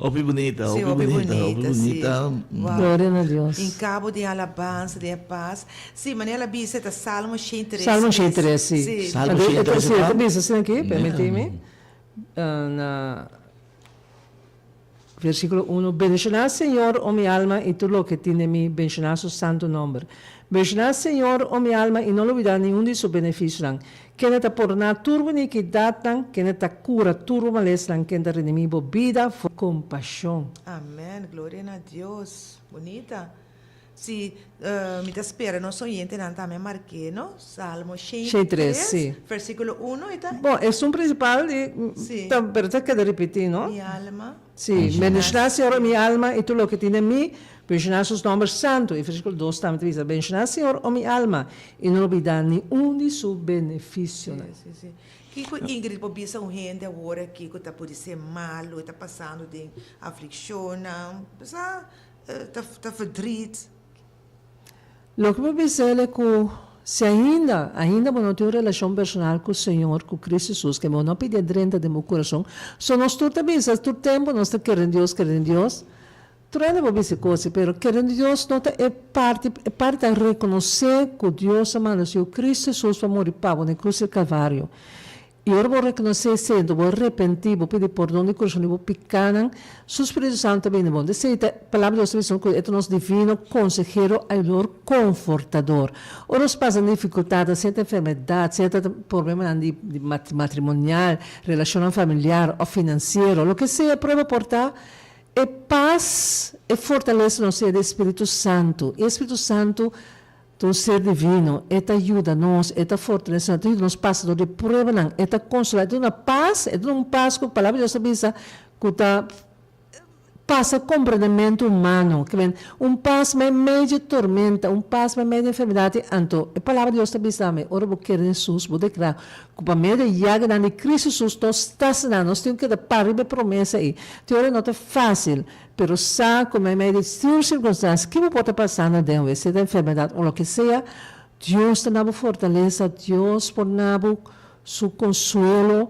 Hopi bunita, Sí, hopi hopi bunita, hopi bunita, sí. bunita. Wow. Gloria na Dios. In cabo di alabansa, di e pas. Sí, manera el a bisa e ta Salmo 103. Salmo 103, sí. Sí. Salmo Anto, e ta 103 sí, e ta ta? bisa asina aki, permití mi, na versíkulo uno, Bendishoná Señor, o mi alma, i tur loke tin den mi, bendishoná su santu nòmber. Bendishoná Señor, o mi alma, i no lubidá ningun di su benefisionan. Kende ta pordoná tur bo inikidatnan, kende ta kura tur bo malesnan, kende ta redimí bo bida for di kompashon. Amen, gloria na Dios. Bunita. Si, mi ta spera nos oyentenan tambe mark'é, no? Salmo 103, sí. versíkulo uno, i ta? Bon, esun prinsipal di, Sí. ta, pero ta keda ripití, no? Mi alma. Sí, Bendishoná Señor, o mi alma, i tur loke tin den mi, bendishoná Sus nòmber santu. I versíkulo dos tambe ta bisa, Bendishoná Señor, o mi alma, i no lubidá ni un di Su benefisionan. Sí, sí, sí. Kiko Ingrid por bisa un hende awor aki ku ta pudi ser malu, e ta pasando den aflikshonnan, sa, ta ta verdriet? Loke bo bisa el e ku si ainda, ainda bo no tin un relashon personal ku Señor, ku Kristu Hesus, ke bo no a pidi e drenta den bo kurason, so nos tur ta bisa, tur tempu nos ta kere den Dios, kere den Dios, tur hende por bisa e kos ei, pero kere den Dios no ta e parti, e parti ta rekonosé ku Dios a manda su Yu Kristu Hesus pa muri pa bo na e krus di Kalvario. I ora bo rekonosé esei, anto bo arepentí, bo pidi pordon di kurason di bo pikánan, su spiritu santu ta bini bo. Esei ta, Palabra di Dios ta bisa ku e ta nos divino konsehero, ayudador, konfortador. Ora nos pasa den difikultatnan, sea ta enfermedat, sea ta problemanan di matrimonial, relashonnan familiar òf finansiero, loke sea prueba por ta, e pas, e fortalesa nos sea di e spiritu santu. I e spiritu santu Ta un ser divino, e ta yuda nos, e ta fortalece nos, e ta yuda nos pasa dor di pruebanan, e ta consola, e ta duna pas, e ta duna un pas cu Palabra di Dios ta bisa cu ta pasa comprendemento humano, ke men un pas meimei dje tormenta, un pas meimei di enfermedad, i anto e Palabra di Dios ta bisa tambe, ora bo kere den Jesus, bo declara cu pa medio di e yaganan di Cristo Jesus nos ta sana, nos tin cu keda para riba e promesa ei, te ora no ta facil. Pero sa ku meimei di tur sirkunstansia ki bo por ta pasando den wes, sea ta enfermedat o loke sea, Dios ta na bo fortalesa, Dios por na bo su konsuelo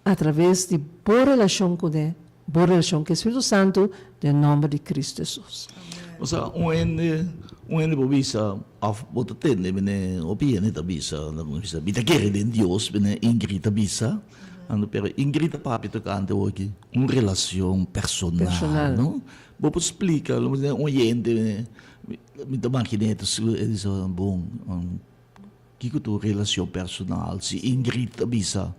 atraves di bo relashon kuné, bo relashon ku e Spiritu Santu, den nòmber di Kristu Hesus. Osea, un hende, un hende por bisa, òf bo ta tende mene hopi hende ta bisa, nan ta bisa, mi ta kere den Dios, mene Ingrid ta bisa, anto pero Ingrid ta papia tokante hoki. Un relacion personal, Personal. no? Bo por splica, lo un oyente, mi ta makina e ta e bisa, bon, kiko ta un relacion personal? Si Ingrid ta bisa,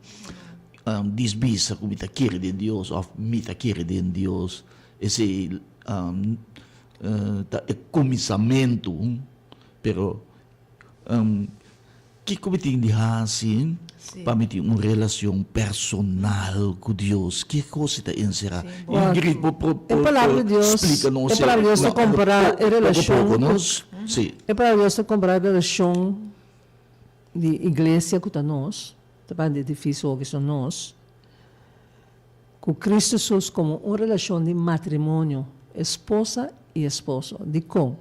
dis bisa ku mi ta kere den Dios of mi ta kere den Dios, esei ta e kuminsamentu, pero Kiko mi tin di hasi pa mi tin un relacion personal cu Dios? Ki cos ta encerá? Ingrid, bo por E palabra di Dios, splica nos e palabra di Dios ta compara e relacion poco poco, nos? Sí. E palabra di Dios ta compara e relacion di iglesia cu ta nos, ta parti di edificio hopi so nos, Ku Kristu Hesus komo un relashon di matrimonio, esposa i esposo. Dikon?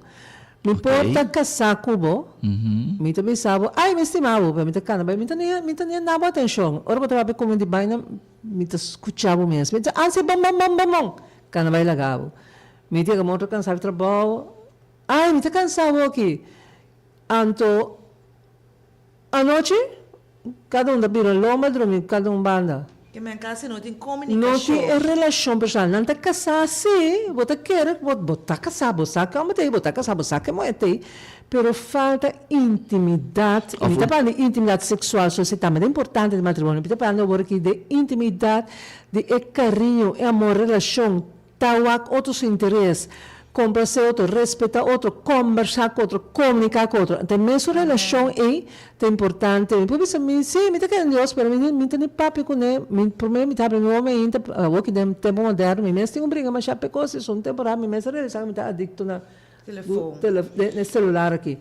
Mi por ta kasá ku bo, mi ta bisa bo, Ai, mi stima bo, pero mi ta kana bai, mi ta ni, mi ta ni a na bo atenshon. Ora bo ta papia ku mi di baina, mi ta skucha bo mes. Mi ta, Ah, si, bon, bon, bon, bon, bon. Kana bai laga bo. Mi ta yega morto kansá di trabou, Ai, mi ta kansá awoki. Anto, Anochi, kada un ta bira lomba drumi kada un banda. Ke men kasi no tin No komunikashon. tin e relashon personal. Nan ta kasá sí, bo ta kere ku bo bo ta kasá, bo sa ke hòmber ta ei, bo ta kasá, bo sa ke muhé ta ei, pero falta intimidat. I mi ta papia di intimidat seksual so esei tambe ta importante den matrimonio. Mi ta papia awor aki di intimidat, di e kariño, e amor, relashon. Ta wak otro su interes, komplase otro, respeta otro, kombersá ku otro, komuniká ku otro. Anto e mesun relashon ei ta importante. Mi por bisa mi, sí, mi ta kere den Dios, pero mi mi ta ni papia kuné. Mi promé mi ta habla mi wou mi ainda, awor ki den tempu moderno mi mes tin un bringa mashá p'e kos esun temporada mi mes a realisá ku mi ta adikto na na e selular aki.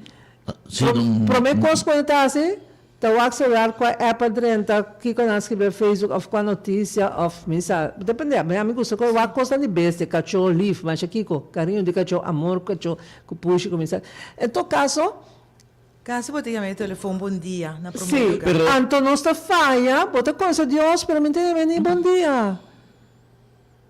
Promé kos ku mi ta hasi Ta wak celular kua app a drenta, kiko nan a skribi Facebook of kua notisia of mi sa, depende, mi ami gusta ku wak kosnan di bestia, kachó, lif, masha kiko, kariño di kachó, amor ku kachó, ku pushi ku mi sa. En todo kaso. Kasi bo ta yama e telefon bon dia na promé Si, lugar. Pero. Anto nos ta faya, bo ta konse Dios pero mi ta yama ni bon dia.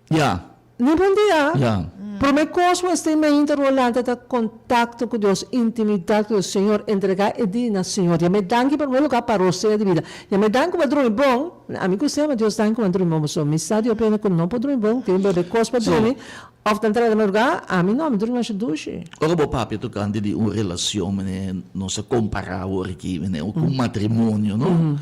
Ya. Ni bon dia. Ja. Prome kos ku mester meinta rua lanta ta kontakto ku Dios, intimidat ku Dios. Señor, entregá e dia na Señor. Yam'é danki pa prome lugá pa rosea di bida. Yam'é danki ku bo a drumi bon. Ami ku sema Dios danki ku bo a drumi bon. Pasobra mi sa di opena ku no por drumi bon, tin bebe kos pa drumi òf ta entra den madrugá. Ami no, mi drumi masha dushi. Ora bo papia tokante di un relashon, mene, nos a kompará awor aki, mene, ku un matrimonio, no?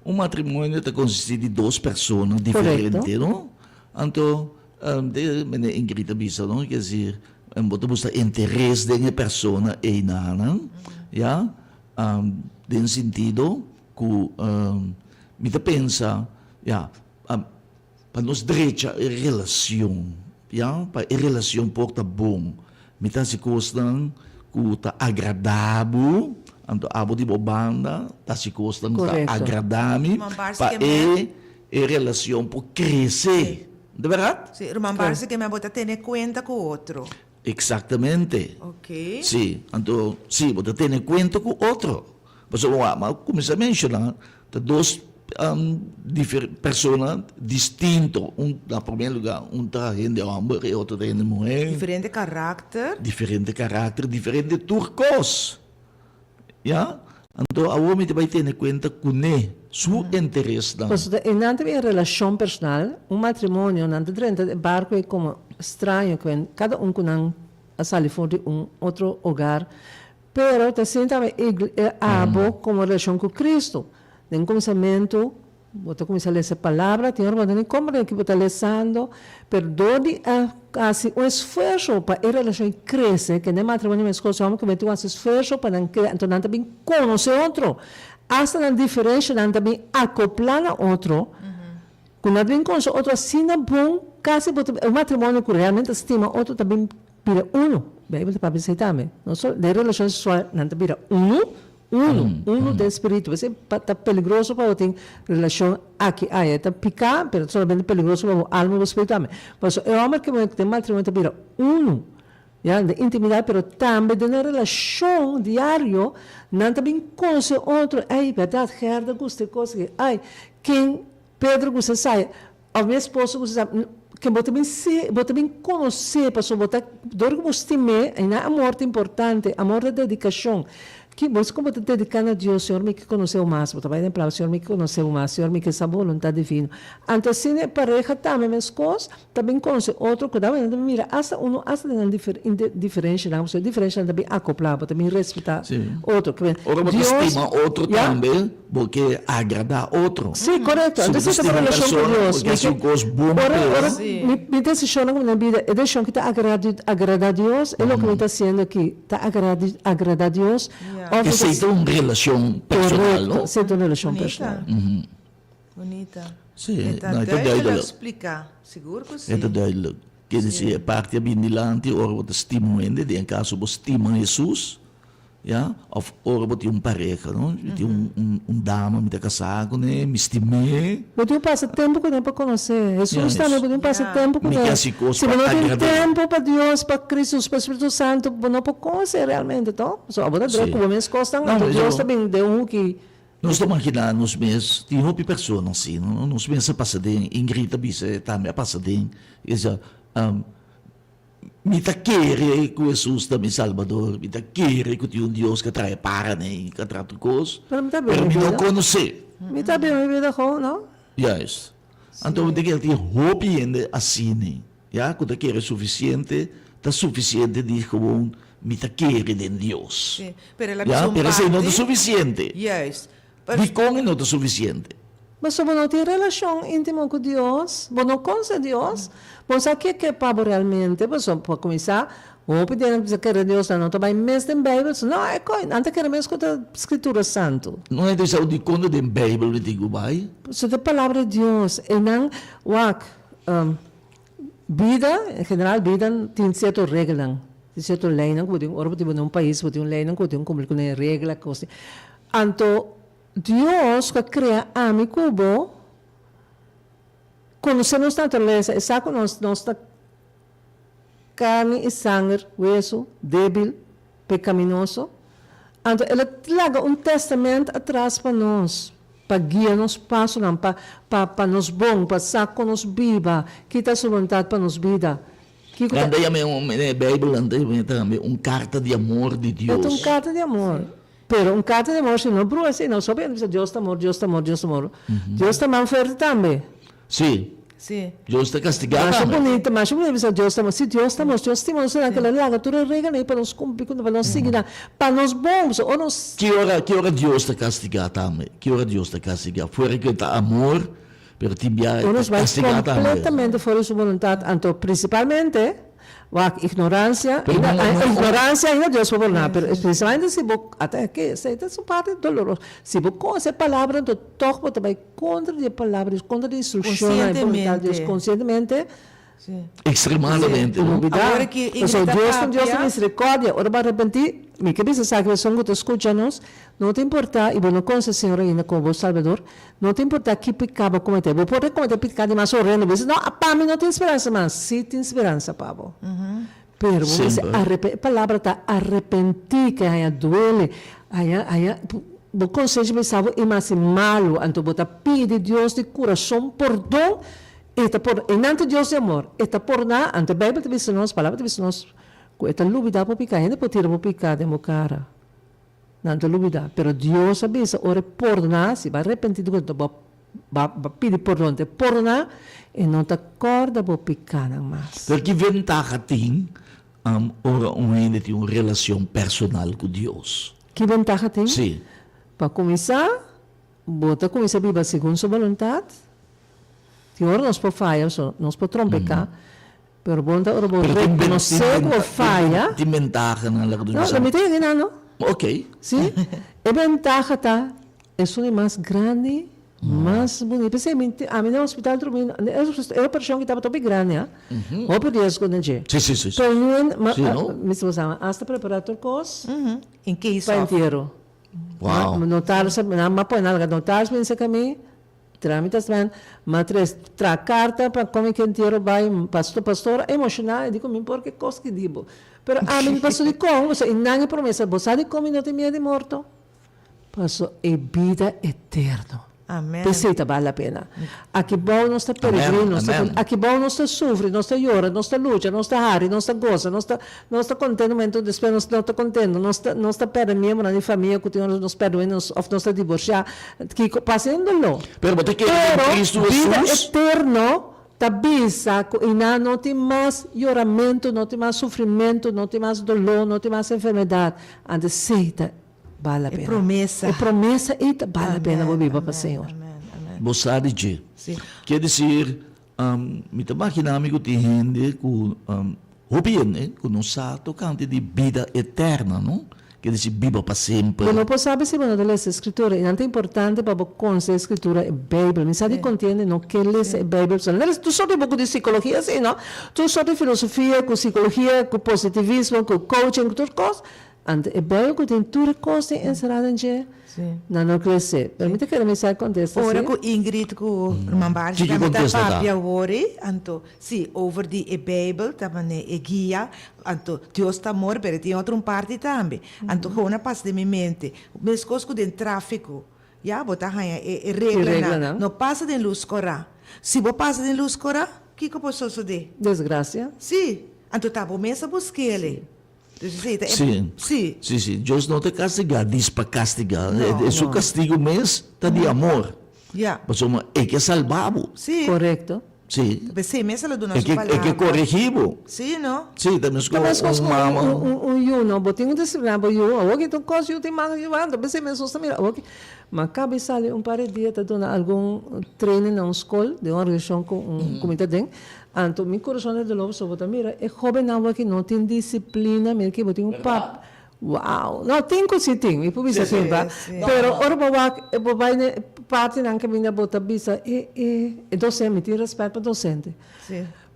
Un matrimonio ta konsistí di dos persona diferente, no? Anto, de mene Ingrid a bisa, no? Ke esir, bo ta buska interes den e persona einanan, ya? Den sentido ku mi ta pensa, ya, pa nos drecha e relacion, ya, pa e relacion por ta bon, mi ta haci cosnan cu ta agrada bo, anto abo di bo banda ta haci cosnan cu ta agrada mi, pa e e relacion por crece, no ta berdad? Sí, ruman Barsi ke men bo ta tene cuenta cu otro. Exactamente. Ok. Sí, anto, sí, bo ta tene cuenta cu otro. Pasobra wak, mi a cuminsa menciona, ta dos persona distinto. Un, na primer lugar, un ta hende homber, e otro ta hende muher. Diferente karakter. Diferente karakter, diferente tur kos. Ya? Anto awor mi ta bai tene kuenta kuné, su interesnan. Pasobra e nan ta bin relashon personal, un matrimonio, nan ta drenta e barko ei komo straño, kwen kada un ku nan a sali for di un otro hogar. Pero ta sinti tambe e abo komo relashon ku Kristu. Den kuminsamentu bo ta kuminsá lesa e palabra, tin ora bo no ta ni komprendé ke bo ta lesando, pero dor di a hasi un esfuerso pa e relashon ei krese, ke den matrimonio meskos, hòmber ku muhé tin ku hasi esfuerso pa nan krea, anto nan ta bin konosé otro, asta nan diferenshanan ta bin akoplá na otro, ku nan ta bin konosé otro asina bon, kasi bo ta, un matrimonio ku realmente ta stima otro ta bin bira unu. Beibel ta papia esei tambe. No solo den relashon seksual nan ta bira unu, unu, unu den spiritu. P'esei ta peligroso pa bo tin relashon aki aya. E ta piká, pero solamente peligroso pa bo alma i bo spiritu tambe. Pasobra e hòmber ku e muhé ku den matrimonio ta bira unu, ya, den intimidat, pero tambe den nan relashon diario nan ta bin konosé otro. Ei, bèrdat, Gerda gusta e kos aki. Ai, ken Pedro gusta esei. Of mi esposo ku sa ke bo ta bin si bo ta bin konosé pasobra bo ta dor ku bo stim'é i nan amor ta importante amor ta dedikashon ki bo kon bo ta dediká na Dios Señor mi ke konosé bo mas bo ta bai den palabra Señor mi ke konosé bo mas Señor mi ke sa bo boluntat divino anto asina e pareha tambe meskos ta bin konosé otro ku ta bin mira asta uno asta den nan diferenshanan pasobra e diferenshanan ta bin akoplá bo ta bin respetá otro Ora bo ta stima otro tambe Bo ke agradá otro. Sí, korekto. Si bo ta Entonces ta stima un relashon ku persona, Dios. bo ke hasi un kos bon Ora, p'e. ora mi, mi desishonnan ku mi na bida, e desishon ki ta agrada, agradá Dios, e loke mi ta hasiendo aki ta agrada, agradá Dios? Òf mi ta. Esei ta un relashon personal, no? Korekto, esei ta un relashon Bunita. personal. Bunita. Sí, E ta no, e ta duidelijk duidelijk. spliká. Sigur ku E ta sí. duidelijk. Ke disi, e parti a bini dilanti ora bo ta stima un hende, den e kaso bo stima Hesus, Ya, of ora bo tin un pareha, no? Mi tin un, un, un dama, mi ta kasá kuné, mi stim'é. Bo tin pasa tempu kuné pa konosé. Hesus tambe bo tin pasa tempu Mi kuné. ke hasi kos Si pa bo no tin agrad'é. tempu pa Dios, pa Kristu, pa Spiritu Santu, bo no por konosé realmente, to? Pasobra abo ta druk Sí. ku bo mes kosnan, No, anto pero Dios ta bin den un huki. Nos ta maginá nos mes, tin hopi persona asina, no? Nos mes a pasa den, Ingrid ta bisa e tambe a pasa den, e sa, Mi ta kere ku Hesus ta mi Salbador, mi ta kere ku tin un Dios ku a traha e paranan i ku a traha tur kos, Pero mi ta biba pero mi mi no bida. konosé. Mi ta biba mi bida gewoon, no? Juist. Anto mi ta kere tin hopi hende asina, ya, ku ta kere sufisiente, ta sufisiente di gewoon mi ta kere den Dios. Sí, pero el a bisa Ya, un pero esei no ta parti. sufisiente. Juist. Pero. Dikon e no ta sufisiente? Pasobra bo no tin relashon íntimo ku Dios, bo no konosé Dios, bo no sa ke ke pa bo realmente. Pasobra pa kuminsá, hopi di nan ku bisa kere Dios, nan no ta bai mes den Beibel. So, no, e koi, nan ta kere mes ku ta Skritura Santu. No hende sa dikon ta den Beibel mi tin ku bai? Pasobra ta e Palabra di Dios. E nan, wak, bida, en general bida tin sierto regelnan, tin sierto leinan ku bo tin. Ora bo tin bo na un pais, bo tin un leinan ku bo tin ku kumpli ku e regla, kos. Anto Dios ku a krea ami ku bo konosé nos naturalesa, e sa ku nos nos ta karni i sanger, wesu, débil, pekaminoso. Anto el a laga un tèstamènt atras pa nos. pa guia nos pasonan, pa pa pa nos bon, pa sa kon nos biba, ki ta su boluntat pa nos bida. Kiko ta. Nan ta yama un, den e Bijbel nan ta yama tambe un karta di amor di E ta un Dios. karta di amor. Pero un karta di amor si no brua asina, nos hopi hende bisa Dios ta amor, Dios ta amor, Dios ta amor. Dios ta man fuerte tambe. Sí. Sí. Dios ta kastigá Masha tambe. bunita, masha bunita bisa Dios ta amor. Si Dios ta amor, Dios stima nos nan, ke lo laga tur e regelnan ei pa nos kumpli ku, pa nos sigui nan, pa nos bon. Pasobra ora nos. Ki ora, ki ora Dios ta kastigá tambe? Ki ora Dios ta kastigá? Fuera ku e ta amor, pero tin bia e Ora ta nos bai kastigá tambe. kompletamente for di su boluntat, anto prinsipalmente Wak, ignorancia, Pero ainda, no, no, no. ignorancia ainda Dios por pordona, pero especialmente si bo, ata aki, esei ta su parti doloroso, si bo conoce e palabra anto toch bo ta bay contra di e palabra di Dios, contra di instruccionnan e voluntad di Dios, Conscientemente. conscientemente, Sí. Extremadamente, bo no? bida. Awor ki Ingrid Pasobra ta Dios ta un Dios di papia. misericordia, ora bo arepenti, mi ke bisa esaki esun cu ta scucha nos, no ta importa y bo no conoce Señor ainda como bo Salbador, No ta importá ki piká bo kometé. Bo por kometé piká di mas horendo. Bo bisa, No, pa mi no tin speransa mas. Sí tin speransa pa bo. Pero bo mester arepentí. E palabra ta arepentí, ke haña duele. Haña, haña, bo konsenshi bisa bo i mas i malu. Anto bo ta pidi Dios di kurason pordon, i E ta por, e nan ta Dios di amor. E ta pordoná. Anto e Beibel ta bisa nos, palabra ta bisa nos, ku e ta lubidá bo piká. Hende por tira bo piká den bo kara. Nan ta lubida. Pero Dios a bisa, ora e pordoná, si bo a repentí di kurason, bo bo a pidi pordon, te pordoná, e no ta kòrda bo pikánan mas. Pero ki ventaha tin ora un hende tin un relacion personal cu Dios? Ki ventaha tin? Sí. Pa cuminsá, bo ta cuminsá biba segun su boluntad. Tin ora nos por faya, nos por trompeká, Pero bon ta ora bo reconoce cu bo faya. Tin bentahanan laga nos bisa. No, mi ta yega nan no. Ok. Si, e bentaha ta esun di mas grandi, mas bunita. P'esei mi ami na hospital drumi, e operacion ki tabata hopi grandi ha, hopi riesgo den dje. Si, si, si. Pero mi, mi esposa hasta prepara tur cos In case pa of. entiero. Wow. Notaris, nan a pone alga notaris binse cu mi. Trámites men, ma tres tra carta pa come ki entiero bai, pasto pastor a emociona e di cu mi por ke cos ki di bo. Pero ami mi paso di con, paso e nan e promesa, bo sa di con mi no tin miedo di morto? Paso e bida eterno. Amen. P'esey ta bal la pena. Aki bou nos ta peregrino, nos ta Amen. aki bou nos ta sufri, nos ta yora, nos ta lucha, nos ta hari, nos ta gosa, nos ta nos ta contento momento despues nos no ta contento, nos ta nos ta perde miembronan di famia cu tin ora nos perde un hende of nos ta divorcia, Kiko pasa den doló. Pero bo ta kere den Pero Cristo bida Hesus? eterno ta bisa ku einan no tin mas yoramentu, no tin mas sufrimentu, no tin mas doló, no tin mas enfermedat. Anto esei ta bal la E pena. promesa. E promesa ei ta bal la pena bo Amen, biba pa amen, Señor. amen, amen. Bo sa di dje. Sí. Kier desir, mi ta magina mi ku tin hende ku, hopi hende ku no sa tokante di bida eterna, no? Kier desir biba pa semper. Bo no por sabi si bo no ta lesa e Skritura. I nan ta importante pa bo konse e Skritura, e Beibel. Mi sa di kon tin hende no ke lesa e Beibel. Pasobra nan ta lesa tur sorti buku di sikologia si, no? Tur sorti filosofia, ku sikologia, ku positivismo, ku coaching, ku tur kos. Anto e Beibel ku tin tur e kos den enserá den dje, nan no krese. Pero mi ta kere mi sa kontesta si. Ora ku Ingrid ku ruman Barsi Kiko tambe ta kontesta ta? papia awor ei, anto si, over di e Beibel ta manera e guia, anto Dios ta amor, pero e tin otro un parti tambe. Anto gewoon a pasa den mi mente, meskos ku den tráfiko, ya, bo ta haña e e reglanan, no pasa den lus kòrá. Si bo pasa den lus kòrá, kiko por sosodé? Desgrasia. Si, anto ta bo mes a busk'el. Sí, Sí. sí, sí. Dios no ta kastigá dis pa kastigá. No. E su kastigu mes ta di amor. Ya. Pasobra e ke salba bo. Sí. Korekto. Sí. P'esei mes el a duna E su ke, e palabra. ke koregí bo. Sí, no? Sí, ta meskos Ta meskos un ku mama. un, un, un yu, no? Bo tin ku disipliná bo yu. Awor ki ta un kos yu tin mag di wanta. P'esei mes nos ta mira awor ki. Ma kaba i sali un par di dia ta duna algun training na un skol den un organisashon ku un ku mi ta den. Anto mi kurason ta doló pasobra bo ta mira e hóbennan wak no tin disiplina, mira ki bo tin un pap wow no tin ku si tin mi por bisa tin ba pero ora bo wak bo bai na e partinan kaminda bo ta bisa e e e docente mi tin rèspèt pa docente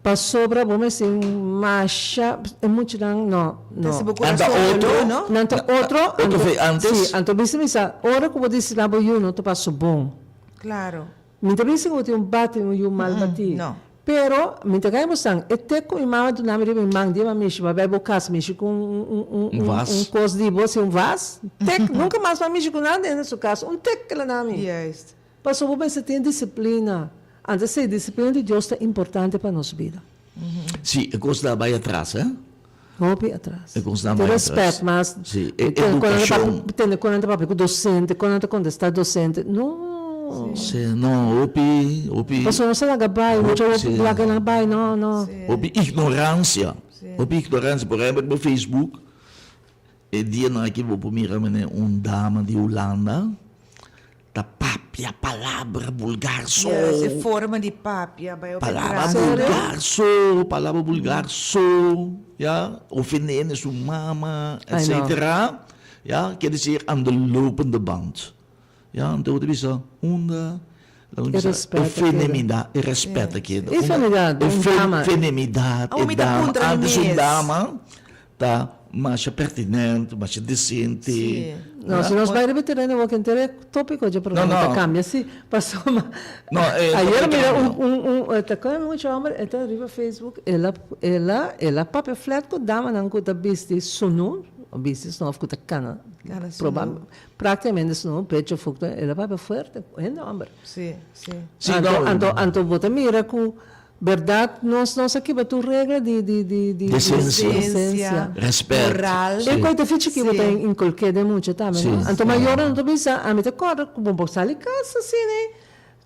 pasobra bo mester masha e muchanan no no Nan ta otro nan ta otro Otro fe antes si anto bisa mi sa ora ku bo disiplina bo yu no ta paso bon. Mi ta bisa ku bo tin un bati un yu mal batí. Pero, mi ta kaya bosan, e te ku mi mama duna mi riba mi man dia mi a mishi, mi a bai bo kas mishi ku un Un vas. un kos di bo, si un vas. Tek, nunka mas mi a mishi ku nada den su kas, un tek el a duna mi. Juist. Pasobra bo mester tin disiplina. Antes esei disiplina di Dios ta importante pa nos bida. Sí, e kos ta bai atras, eh? Hopi atras. E kos ta Tin bai atras. respet mas. Sí, e Kon nan ta edukashon. papia, tende kon nan ta papia ku dosente, kon nan ta kontestá dosente. No. Sí, no, hopi, hopi. Pasobra nos a laga bai, mucha hopi Sí. laga nan bai, no, no. Hopi ignoransia. Hopi ignoransia. Por ehempel, riba Facebook, e dianan aki bo por mira manera un dama di Hulanda ta papia palabra bulgar so. Yes, e forma di papia bai hopi Palabra atrás. bulgar so, palabra bulgar so, ya, ofendiendo su mama, Ay, no. etcetera, ya, quiere decir aan de lopende band. Ya, anto bo ta bisa, unda, laga E bisa, respet e a keda. fenemidad, e respet a keda. E feminidad, E un dama. fenemidad, Awo e mi ta dama, puntra mi antes un mes. dama ta masha pertinent, masha decente. Sí. No, si nos bai riba e tereno awor ke henter e tópiko dje programa No, no. ta kambia si. Pasobra No, e ayer tópiko mira un kambia. un un ta kòrda mi mucha hòmber e ta riba Facebook el a el a el a papia flat ku damanan ku ta bisti sunú, bisti sunú òf ku ta kana Kana sunú. proba praktikamente sunú pecho fukto el a papia fuerte ku hende hòmber. Sí, sí. Sí, Anto no. anto anto bo ta mira ku Berdad nos nos a kiba tur regla di di di di Desensia. desensia. Respet. Moral. E koi ta fichi ki bo ta Sí. inculke den mucha tambe no. Sí. Anto mayornan no ta bisa ami ta corda cu bo por sali cas asina ey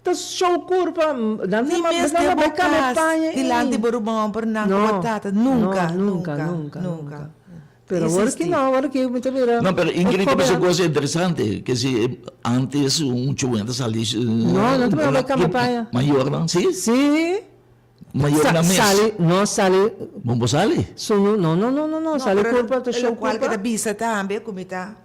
ta show curpa nan Ni ta mes nan den ta bo bai cambia cas paña ey. dilanti bo ruman homber nan cu No, bo tata nunca no, nunca, nunca nunca, nunca. nunca. Pero awor ki no, awor ki mi ta mira. No, pero Ingrid e ta bisa jovennan. cosa interesante, ke si antes un chowen ta sali No, no ta mira bai cambia paña. Mayornan, si? Si. Mayornan mes. Sali, no sali. Bon bo sali? Suño, no, no, no, no, no, sali curpa ta show Locual curpa. ke ta bisa tambe cu mi ta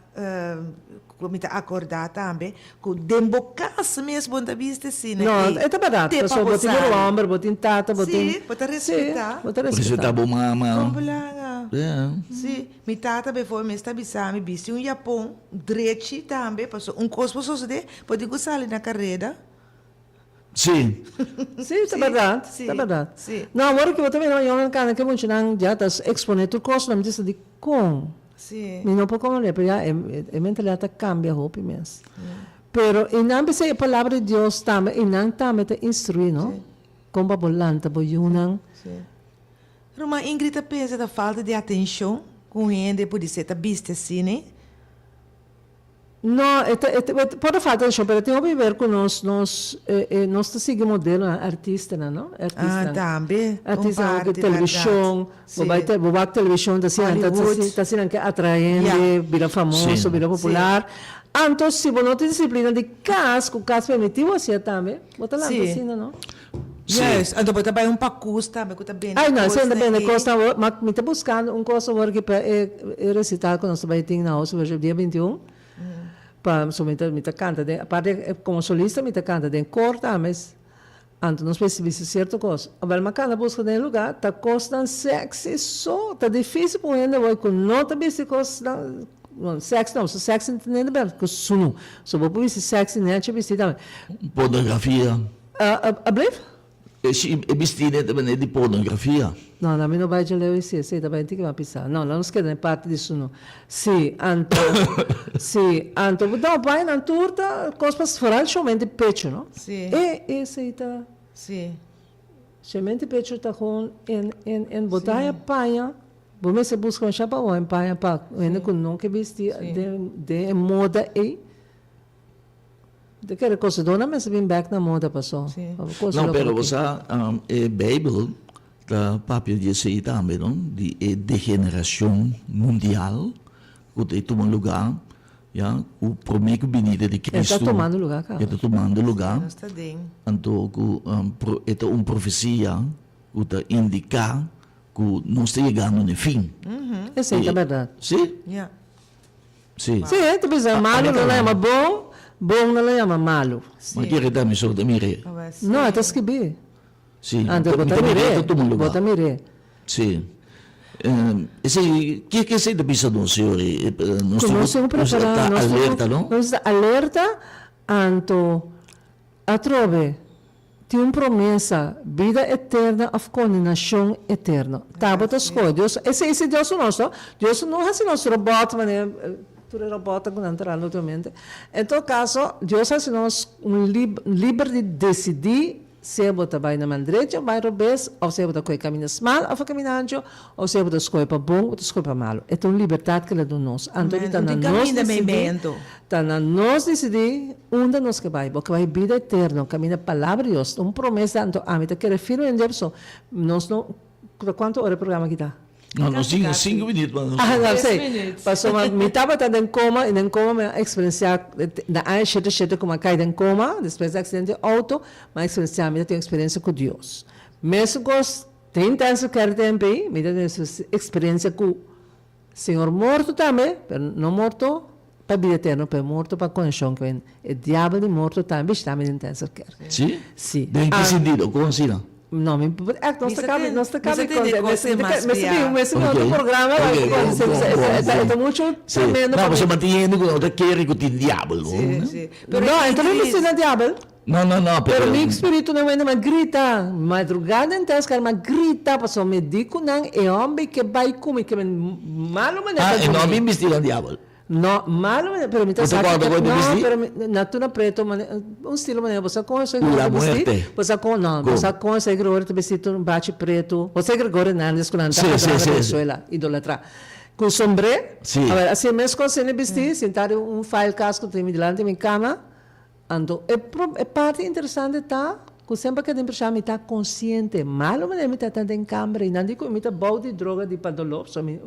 cu mi ta acorda tambe cu den bo cas mes bo no ta bisti asina No, ey e ta berdad, te pa pasobra bo bo tin sali. homber, bo tin tata, bo tin. Si, bo ta respeta. Si, bo ta respeta. Respeta bo mama. Con belanga. Yeah. Si, mi tata bijvoorbeeld mes ta bisa mi bisti un japon drechi tambe pasobra un cos por sosode bo tin cu sali na careda. Si. Si, ta berdad, Si, ta berdad. si. No, awor ki bo ta mira mayornan cana ke muchanan ya ta expone tur cos, nan mi ta bisa dicon? Si. Mi no por comprende, pero ya e e mentalidad ta cambia hopi mes. Pero y nan bisa e palabra di Dios tambe y nan tambe ta instrui, no? Si. Con pa bo lanta bo yunan. Si. Ruman Ingrid ta pensa ta falta di atencion cu un hende pudi ser ta bisti asina? No, e ta, e ta, por ta falta atencion, pero tin hopi ber cu nos, nos, e, e, nos ta sigui modelonan, artistanan, no? Artistanan. Ah, tambe. Un Artistanan parti, television, berdad. bo bai te, bo wak television, ta asina, ta Hollywood. asina, ta asina ke atraende, Ja. bira famoso, Sí. bira popular. Anto, si bo no tin disciplina di cas, cu cas permiti bo hacia tambe, bo ta lanta Sí. asina, no? Sí. Juist, anto bo ta bai un pakus tambe ku ta bende Ay, no, esei no ta kosnan bende ei. kosnan awor, ma mi ta buskando un kos awor aki pa e e resital ku nos ta bai tin na House of Worship dia 21. Pa, so mi ta mi ta kanta den, aparte komo solista mi ta kanta den kor tambe, anto nos mester bisti sierto kos. Awel mi a kanta buska den e lugá, ta kosnan sexy so, ta difisil pa un hende awor ku no ta bisti kosnan, no, sexy no, so sexy no ta nende ber ku sunu. So bo por bisti sexy nechi bisti tambe. Pornografia. Ablief? E si e bisti den ta manera di pornografia. No, no, mi no bai dje leu esei, esei ta bai tin ki pisá. No, lo nos keda den parti di su no. Si, anto, si, anto, no, bai nan tur ta kos pa foral showmente pecho, no? Si. E esei ta. Si. Showmente pecho ta gewoon en, en, en bo ta haña paña, bo mester buska un shapa o un paña pa hende ku no ke bisti den, den e moda ei. Ta kere kosedónan mester bin bèk na moda paso. No, pero bo sa e Beibel ta papia di esei tambe no, di e degeneracion mundial ku ta tuma lugá ya ku promé ku binida di Cristo. E ta tumando lugá kaba. E ta tumando lugá. Anto ku e ta un profesia ku ta indiká ku nos ta yegando na e fin. Esei ta bèrdat. Si. Sí, ta bisa malu nan la yama bon, bon nan la yama malu. Ma kere ta mi so ta mir'é. No, e ta skibí. Sí, Anto bo mi ta ta mir'é mir'é, ta tuma bo lugar. ta mir'é. Sí. Esei, ke ke esei ta bisa nos, señor? Nos Ku tin nos tin ku ku prepará, ta nos tin ku, alerta, no? nos ta alerta, anto atrobe Tin un promesa, bida eterna of kondenashon eterno. Ta bo ta skohe. Dios, esei si Dios su nos, no? Dios no hasi nos robot manera. Tur e robotnan ku nan ta rando ultimamente. En todo kaso, Dios a hasi nos un liber di desidí sea bo ta bai na man drechi òf bai robes, òf sea bo ta kohe kaminda smal òf e kaminda ancho, òf sea bo ta skohe pa bon òf ta skohe pa malu. E ta un libertat ku el a duna nos. Anto di ta na nos disidí, ta na nos disidí unda nos ke bai. Bo ke bai bida eterno, kaminda Palabra di Dios. Ta un promesa, anto ami ta kere firme den Dios pasobra nos no Ta cuanto ora e programa aki ta? No, nos tin cinco minuut mas. Ah, no, si. Pasobra mi tabata den coma y den coma mi a experiencia na aña shete shete cu mi a cay den coma despues di accidente di auto, mi a experiencia, mi ta tin experiencia cu Dios. Mesun cos den intensive care tempo ey, mi ta tin experiencia cu Señor morto tambe, pero no morto pa bida eterno, pero morto pa condenacion cu e diabel di morto tambe bishita mi den intensive care. Si? Si. Den ki sentido? Con asina? No, mi por echt, nos ta cabe, nos ta cabe conta, mester bin, mester bin otro programa, e ta mucho tremendo. No, pasobra tin hende cu no ta kere cu tin diabel, no? No, enton mi mester na diabel. No, no, no, pero. Pero mi spiritu na wende m'a grita, madrugada den tèskar m'a grita pasobra mi di ku nan e hòmber ke bai ku mi ke men malu manera ta Ah, e no a bin bisti nan diabel. No, malu manera, pero mi ta Bo ta sa kòrda ku ku e ta no, bisti? pero mi na tuna preto mane un stilo manera bo sa kon José La Gregorio ta bisti? muerte. Bo sa kon, no, bo Kon? sa kon José Gregorio ta bisti tur bachi pretu, José Gregorio Hernandez ku nan ta Sí, sí, adorá na sí, sí. Venezuela, idolatrá. Ku sombré, Sí. awor así meskos hende bisti, sintá den un file kas ku tin mi dilanti mi kama. Anto e e parti interesante ta ku semper keda impreshon mi ta konsiente malo manera mi ta ta den kamber i nan di ku mi ta bou di droga di pa dolor so mi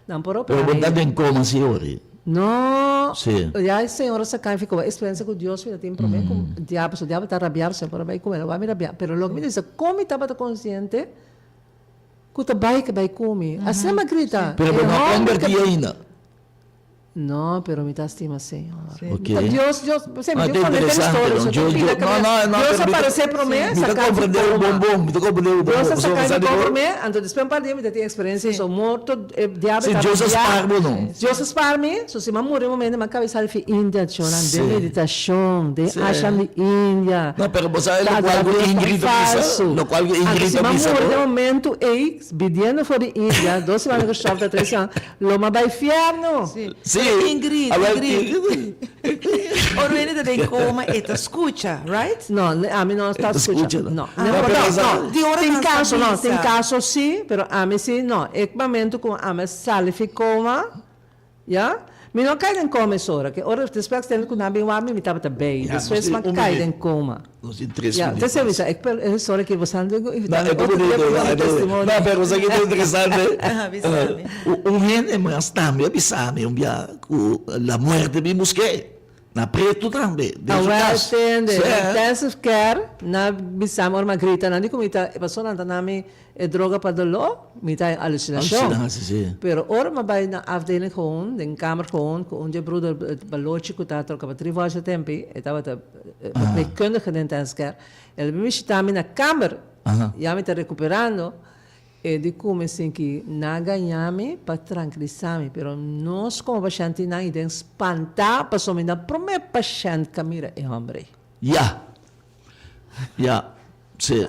nan por Pero opera bo mi. ta den koma si ori? No Si. ya e señora sa kami fiko eksperensia ku Dios mi ta tin prome ku diabel so diabel ta rabia so por a bai ku mi a wak mi rabia pero loke mi ta bisa kon mi tabata konsiente ku ta bai ke bai ku mi asina mi a grita Pero e bo no a homber ke komberti ainda? No, pero mi ta stima Señor. Ok. Ta Dios, Dios, se mi Ah, tin ta un conecta interesante, historia, no? so Yo, tin yo, pida no, cabeza. no, no, Dios pero mi ta, aparece prome, mi ta saca di comprende bo coma. bon bon, mi ta comprende bo bon Dios bon, a pasobra saca sa di di coma bo, prome, anto despues un par di dia mi ta tin experiencia, so morto, e diabel si ta Dios a rabia. spaar bo no. Dios a spaar mi, so si mi a muri un momento, mi a cabeza di India, chora, den Sí. meditacion, den Sí. ashram di India. No, pero bo sabe Ta locual adora cu Dios pa Ingrid a bisa, falso. locual cu Anto Ingrid si a mi a bisa muri bo. den momento ey, Bidiendo for di India, dos semana ku stòp ta tres semana, lo m'a bai fièrnu. Sí. Sí. Pero Ingrid, A wer, Ingrid. Ora hende ta den coma e ta scucha, right? No, ami no ta E ta scucha. scucha, no. No. Ah, no, pero esa- No, Di ora tin nan sa caso, no, tin bisa. caso sí, pero ami sí, no. E momento ku ami a sali fi coma, Ya? Mi no a kai den koma es ora, ke ora despues accidente ku nan bin wak mi, mi tabata bei. Ya, nos Despues tin mi a un kai minuut. den koma. Nos tin tres Ya, minuut te mas. bisa, ik per e historia ke boso han No, invitá mi e ta otro bonito, dia pa no, duna e ta testimonio. No, pero esaki ta interesante. Aha, bisa mi. Un hende mas tambe a bisa mi un bia ku la muerte bin busk'é. Na pretu tambe, den su Awel kas. tende, Sí. intensive care, nan bisa mi ora mi a grita, nan di ku mi ta, e pasobra nan ta na mi E droga pa doló, mi ta en alusinashon. Alusinashon, si. Pero ora mi a bai na afdeling gewoon, den kamer gewoon, ku un dje broeder balochi ku ta troka pa tri vòlsha tempi, e tabata verpleegkundige den intensive care, el a bin bishita mi na kamer, ya mi ta rekuperando, e di ku mi sinki nan a gaña mi pa trankilisa mi, pero nos komo pashènt tin nan i den spantá pasobra mi na promé pashènt ku a mira e hòmber ei. Ya. Ya, si.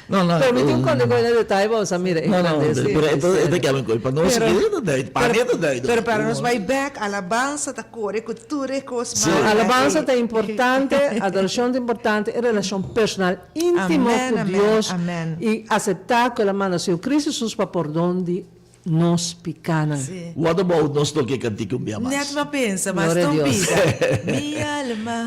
No, no. Pero mi tin un konta ku e detaye pa boso mira e No, no, grandesa di pero e ta, e ta misterio. keda mi pa nos Pero, e ta duid, pa mi e ta duid. pero para nos bai bek, alabansa ta kore ku tur e kos Si. malo Alabansa ei. ta importante, adorashon ta importante, e relashon personal íntimo Amen, ku amen, Dios amen. i aseptá ku el a manda su Yu Kristu Hesus pa pordon di nos pikánan. Sí. What about nos toke kantika un bia mas? Net m'a pensa, mas Gloria a ton Dios. pida. Mi alma.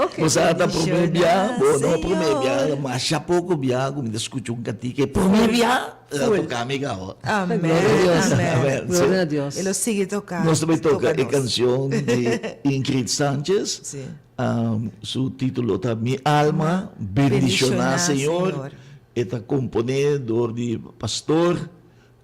Ok. Bo sa ta promé bia, bo no promé bia, Señor. masha poko bia ku mi ta skucha un kantika e promé bia ta Full. toka mi kaba. Amen, Gloria a Dios. amen. Amen. Sí. Gloria a Dios. E lo sigui toka. Nos ta bai toka toka e nos. kanshon di Ingrid Sanchez. Sí. Su título ta Mi alma bendishoná Bendishoná Señor. Señor. E ta komponé dor di pastor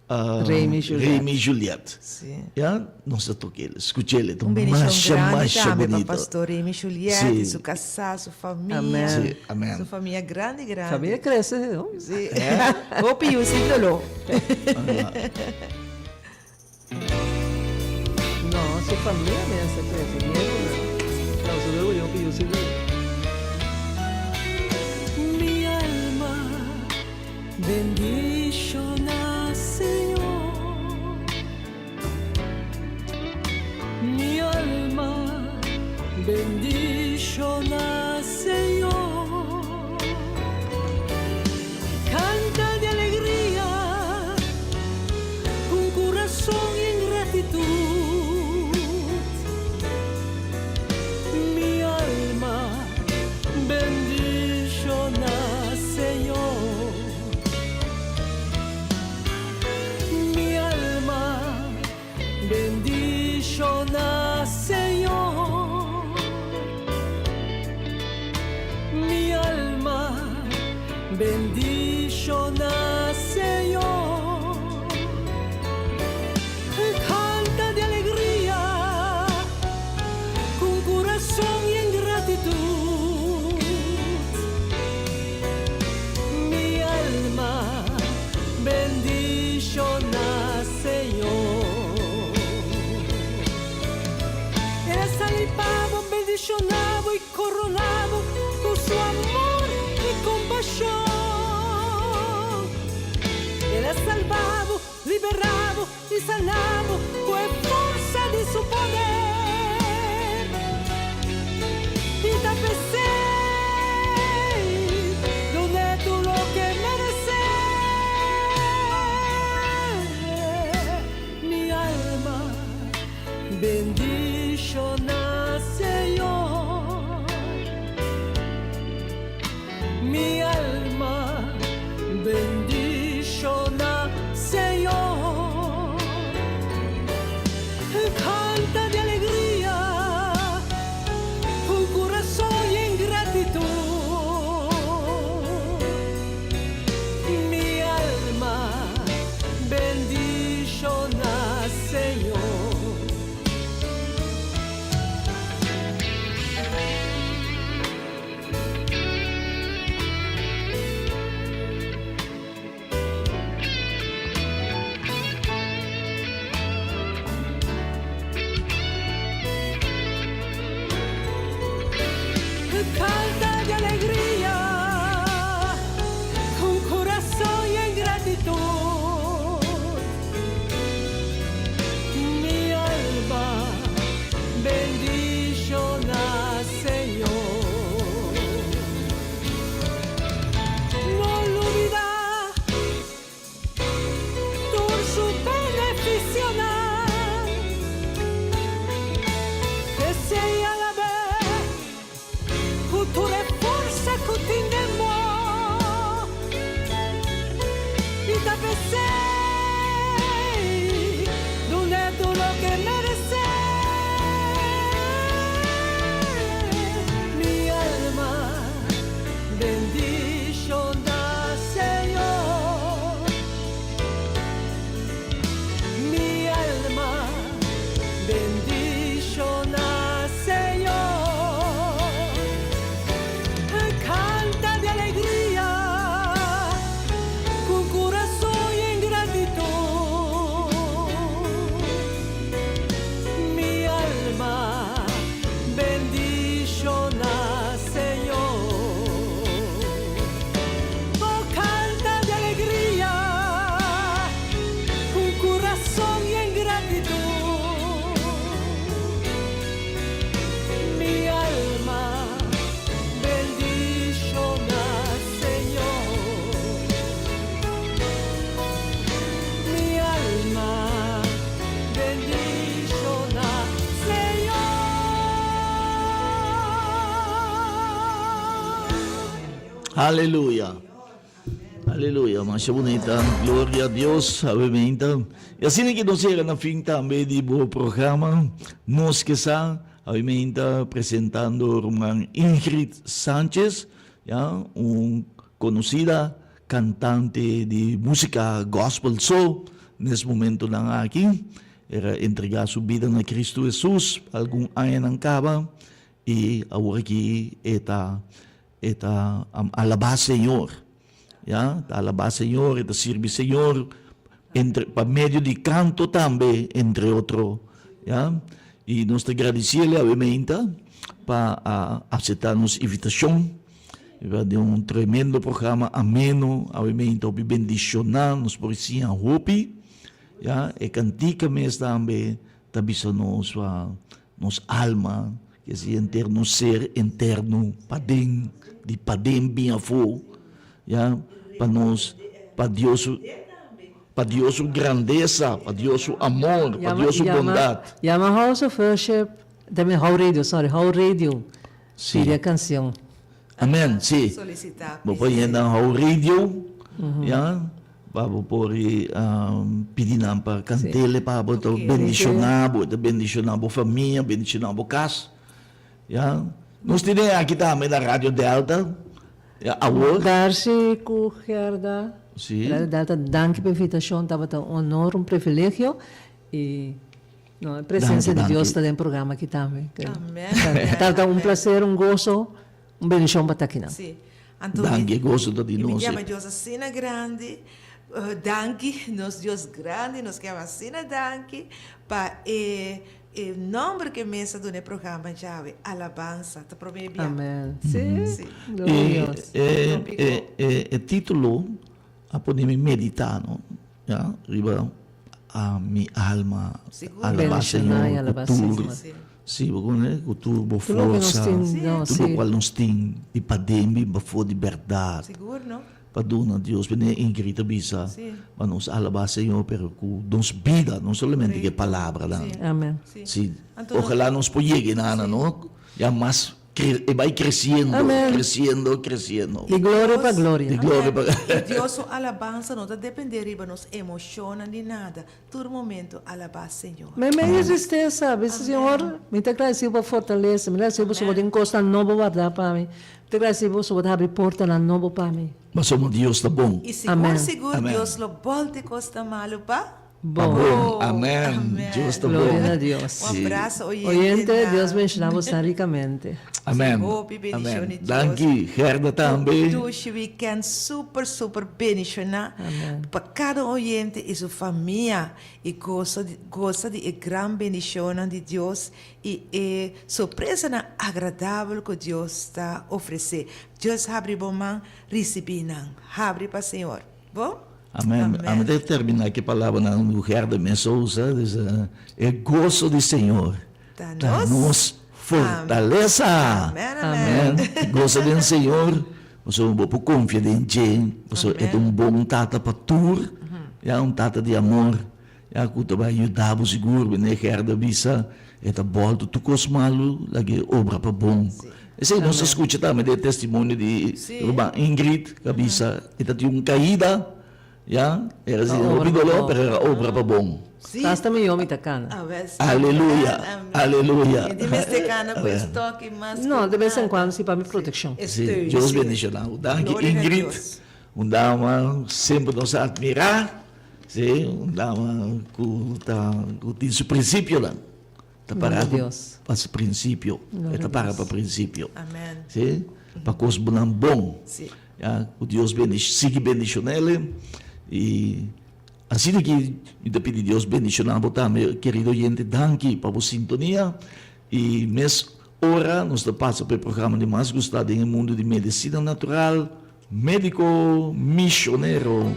Remy Juliet. Remy Juliet. Sí. Ya, nos ta toca el, escucha el, Un bendición masha, grande masha tambe pa bonito. Pastor Remy Juliet Sí. y su casá, su famia. Amén. Sí, amén. Su famia grande, grande. Familia crece, no? Sí. Hopi yu sin doló. No, su familia mester crece. Nieto, no. No, su luego yo hopi yu sin doló. Mi alma Bendiciona Señor Mi alma. Bendiciona Señor. Canta di alegria cu curason y en gratitud. Mi alma bendiciona Señor. El a sali pa bo, bendiciona bo y corona bo cu su amor y compasion. El a salba bo, libera bo y sana bo cu e forsa di su poder. Y ta p'esey dun'e tur loke e merece. Mi alma bendiciona Señor. Mi alma bendiciona Señor. Canta di alegria cu curason y en gratitud. Mi alma bendiciona Señor. Canta di alegria cu curason y en gratitud. Mi alma bendiciona Señor. No lubida tur su beneficionan. P'esey alab'e cu tur e forsa cu tin den bo. Y ta p'esey dun'e tur loke e merece. Mi alma bendiciona Señor. Mi alma bendiciona Señor. Canta di alegria cu curason y en gratitud. Mi alma bendiciona Señor. Oh, canta di alegria cu curason y en gratitud. Mi alma bendiciona Señor. Mi alma bendiciona Señor. Aleluya. Aleluya, masha bunita. Gloria a Dios, obviamente. Y asina cu nos yega na fin tambe di bo programa, Nos Ke Sa, obviamente presentando ruman Ingrid Sanchez, ya, un conocida cantante di musica gospel so, nes momentonan aki, era entrega su bida na Cristo Jesus algun añanan caba, y awor aki e ta E ta alabá Señor, ya, ta alabá Señor, e ta sirbi Señor entre pa medio di canto tambe, entre otro, ya. Y nos ta gradiciele awe meinta pa a acepta nos invitacion riba den un tremendo programa ameno, awe meinta hopi bendiciona, nos por siña hopi, ya. E cantica mes tambe ta bisa nos pa Nos alma, ke si henter nos ser interno paden, di paden bin afó, ya, pa nos, pa Dios su, pa Dios su grandesa, pa Dios su amor, pa Dios su bondad. Yama House of Worship, también How Radio, sorry, How Radio, Sí. pidi e cancion. Amen, sí. Solicita. Bo por yenda How Radio, ya, Pa bo por pidi nan pa cantele pa bo ta bendiciona bo, ta bendiciona bo famia, bendiciona bo cas. Ya. Nos tene aki tambe na Radio Delta. Ya awor. Darcy ku Gerda. Si. Radio Delta danki pa invitashon tabata un honor un privilegio i no e presensia di Dios ta den programa aki tambe. Amen. Tabata un plaser un goso un bendishon pa ta akinan. Si. Anto Danki e goso ta di mi nos. yama Dios asina grandi danki nos Dios grandi nos ke yama asina danki pa e E nomber ke mes a duna e programa djawe, Alabansa, ta prome bia. Amen. Sí. Sí. Gloria a Dios. E, e, e, e título a pone mi medita, no? Ya, riba a mi alma Sigur. alabá Bendishoná i Señor ku alabá tur, Señor. Sí. sí, bo kono, ku tur bo Tur loke nos forsa, tin, no, tur sí. lokual nos tin di paden bin pafó di bèrdat. Sigur, no? Pa duna Dios bene Ingrid ta bisa pa nos alaba Señor pero cu nos bida no solamente cu e palabranan. Amen. Si ojalá nos por yega enana no ya mas e bay creciendo creciendo creciendo. Di gloria pa gloria. Di gloria pa Y Dios su alabansa no ta depende riba nos emocionnan ni nada. Tur momento alaba Señor. Mi medio tristesa, bisa Señor, mi ta agradecido pa fortalesa, mi ta agradecido pasobra bo tin cosnan nobo warda pa mi, mi ta agradecido pasobra bo ta habri portanan nobo pa mi. Pasobra Dios ta bon. Y sigur sigur Dios lo bolta e cosnan malo pa bon. Bon. Amen. Dios ta bon. Gloria na Dios. Un abrazo oyente. Oyente, Dios bendiciona boso ricamente. Amen. Hopi bendicion di Dios. Danki Gerda tambe. Dushi weekend super super bendiciona pa cada oyente y su famia y gosa gosa di e gran bendicionnan di Dios y e sorpresanan agradabel cu Dios ta ofrece. Dios habri bo man ricibi nan. Habri pa Señor. Bo? Amen. Ami ta termina cu e palabranan cu Gerda mes a usa, e goso di Señor Ta nos fortalesa. Amen. Gosa den Señor, pasobra bo por konfia den dje, pasobra e ta un bon tata pa tur, ya, un tata di amor, ya, ku ta bai yuda bo sigur. Meneer Gerda bisa, e ta bòltu tur kos malu, laga e obra pa bon. Esei nos a skucha tambe den e testimonio di ruman Ingrid, ku a bisa e ta tin un kaida. Ya, era si hopi doló, pero era obra pa bon. Sí. Hasta mi yomi ta cana. Aleluya, aleluya. E di mester cana cu e stoki mas No, de bes en cuando si pa mi proteccion. Si, Dios bendiciona bo. Danki Ingrid, un dama semper nos a admira, si, un dama cu ta, cu tin su principionan. Ta para pa su principio. E ta para pa principio. Amen. Si, pa cos bonan bon. Si. Ya, ku Dios bendish, sigui bendishon'el. I asina ki mi ta pidi Dios bendishoná bo tambe, kerido oyente. Danki pa bo sintonia. I mes ora nos ta pasa pa e programa di mas gustá den e mundu di medisina natural, Médiko Mishonero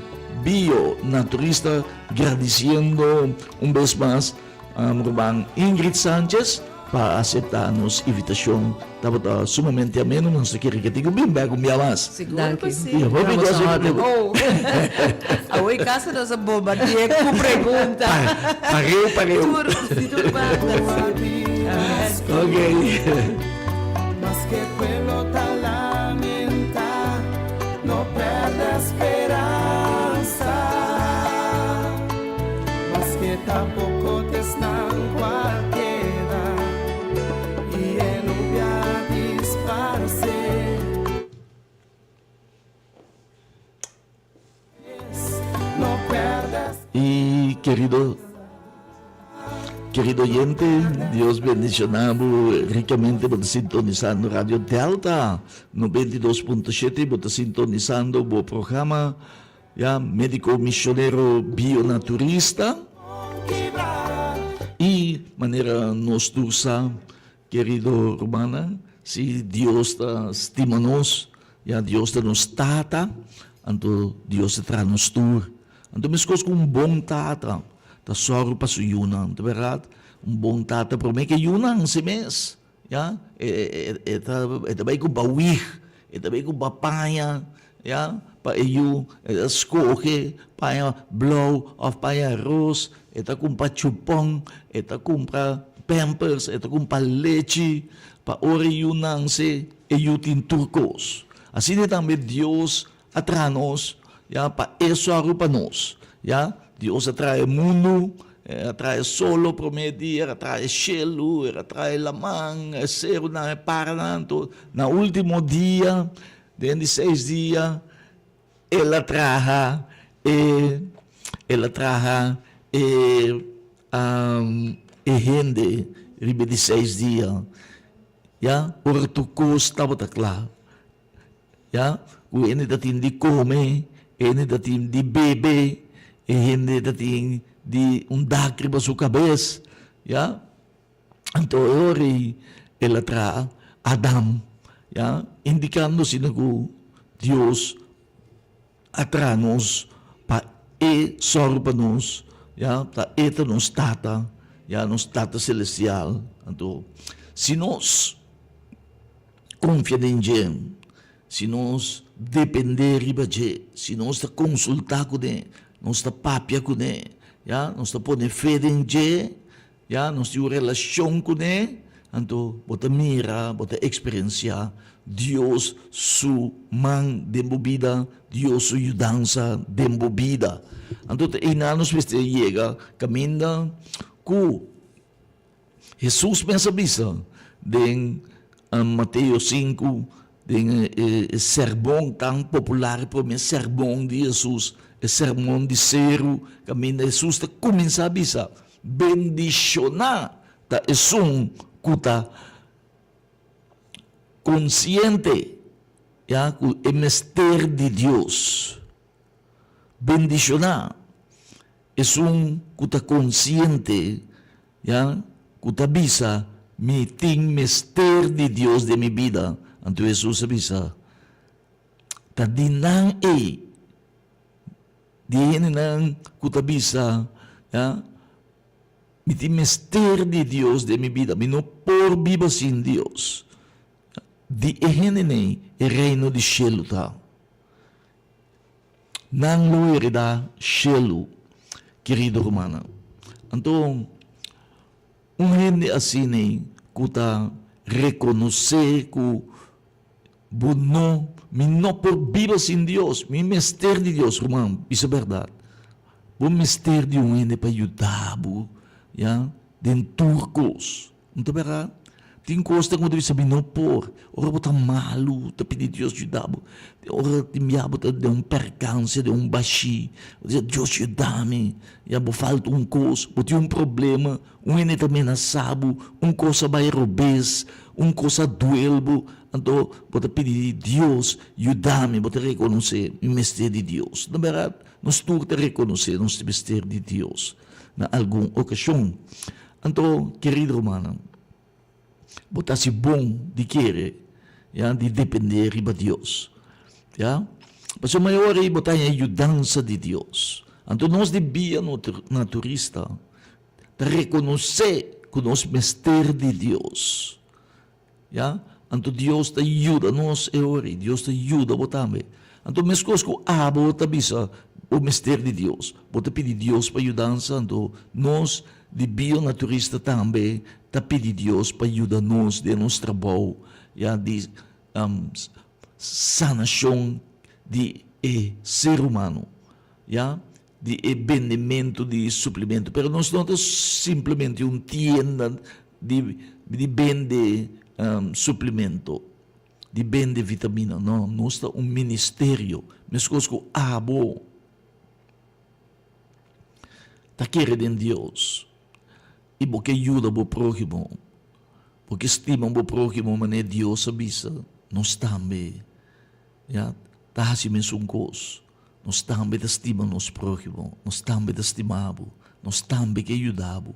Bio Naturista, gradisiendo un bes mas Ruman Ingrid Sanchez pa aseptá nos invitashon. Tabata sumamente ameno. Nos ta kere ke tin ku bin bèk un bia mas. Sigur ku si. I hopi kos a Oh, awor kasa nos a bombardi'é ku pregunta. Pareu, pareu. Tur, di tur banda, si. Amen. Oké. Maske pueblo ta lamenta, no perde speransa. Maske tampoco t'esnan cual keda, y e nubia disparce. Y querido querido oyente, Dios bendiciona bo ricamente, bo ta sintonizando Radio Delta 92.7, bo ta sintonizando bo programa ya Medico Misionero Bionaturista. Y manera nos tur sa, Kerido rumannan, si Dios ta stima nos, ya Dios ta nos Tata, anto Dios ta traha nos tur. Anto meskos ku un bon tata ta sòru pa su yunan, ta bèrdat? Un bon tata promé ku e yunan si mes, ya, e ta e ta bai ku bawig, e ta bai ku paña, ya, pa e yu, e ta skohe paña blou òf paña ros, e ta kumpra chupòn, e ta kumpra pampers, e ta kumpra lechi, pa ora e yu nanse, e yu tin tur kos. Asina tambe Dios a traha nos, ya, pa e sòru pa nos, ya. Dios a traha e mundu, El a traha e solo promé dia, El a traha e shelu, El a traha e laman, e serunan, e paranan, anto na último dia. Den di seis dia el a traha e el a traha e e hende riba di seis dia. Ya, ora tur kos tabata kla. Ya, ku hende ta tin di kome, hende ta tin di bebe, e hende ta tin di un dak riba su kabes, ya. Anto e ora ei el a traha Adam, ya, indikando asina ku Dios a traha nos pa E sòru pa nos, ya, ta E ta nos Tata, ya, nos Tata Selestial. Anto, si nos konfia den dje, si nos dependé riba dje, si nos ta konsultá kuné, nos ta papia kuné, ya, nos ta pone fe den dje, Ya, nos tin un relashon kuné, anto bo ta mira, bo ta eksperensiá Dios su man den bo bida, Dios su yudansa den bo bida. Anto ta einan nos mester yega kaminda ku Hesus mes a bisa den Mateo sinku, Den e sermon tan popular, e promé sermon di Hesus, e Sermon di Seru, kaminda Hesus ta kuminsá bisa, Bendishoná ta esun ku ta konsiente, ya, ku e mester di Dios. Bendishoná esun ku ta konsiente, ya, ku ta bisa, Mi tin mester di Dios den mi bida. Anto Hesus a bisa, Ta di nan ei, di e hendenan ku ta bisa, ya, Mi tin mester di Dios den mi bida, mi no por biba sin Dios. Di e hendenan ei e Reino di shelu ta. Nan lo heredá shelu, kerido rumannan. Anto, un hende asina ku ta rekonosé ku bo no, mi no por biba sin Dios, mi mester di Dios, ruman, bisa bèrdat, bo mester di un hende pa yuda bo, ya, den tur kos. No ta bèrdat? Tin kos ta ku bo ta bisa mi no por. Ora bo ta malu, ta pidi Dios yuda bo. Ora tin bia bo ta den un perkanse, den un bashí, bo ta bisa Dios yuda mi. Ya bo falta un kos, bo tin un problema, un hende ta menasá bo, un kos a bai robes, un kos a duel bo, anto bo ta pidi Dios yuda mi, bo ta rekonosé mi mester di Dios. No bèrdat? Nos tur ta rekonosé nos mester di Dios na algun okashon. Anto, kerido rumannan, bo ta hasi bon di kere, ya, di dependé riba Dios, ya, pasobra mayor ei bo ta haña yudansa di Dios. Anto nos di bia naturista ta rekonosé ku nos mester di Dios. Ya, anto Dios ta yuda nos e ora ei, Dios ta yuda bo tambe. Anto meskos ku abo ta bisa bo mester di Dios, bo ta pidi Dios pa yudansa, anto nos di bionaturista tambe ta pidi Dios pa yuda nos den nos trabou, ya, di sanashon di e ser humano, ya. Di e bendementu di suplemento, pero nos no ta simplemente un tienda di di bende suplemento, di bende vitamina, no, nos ta un ministerio, meskos ku abo ta kere den Dios i bo ke yuda bo próhimo, bo ke stima bo próhimo manera Dios a bisa, nos tambe. Ya, ta hasi mesun kos. Nos tambe ta stima nos próhimo, nos tambe ta stima bo, nos tambe ke yuda bo.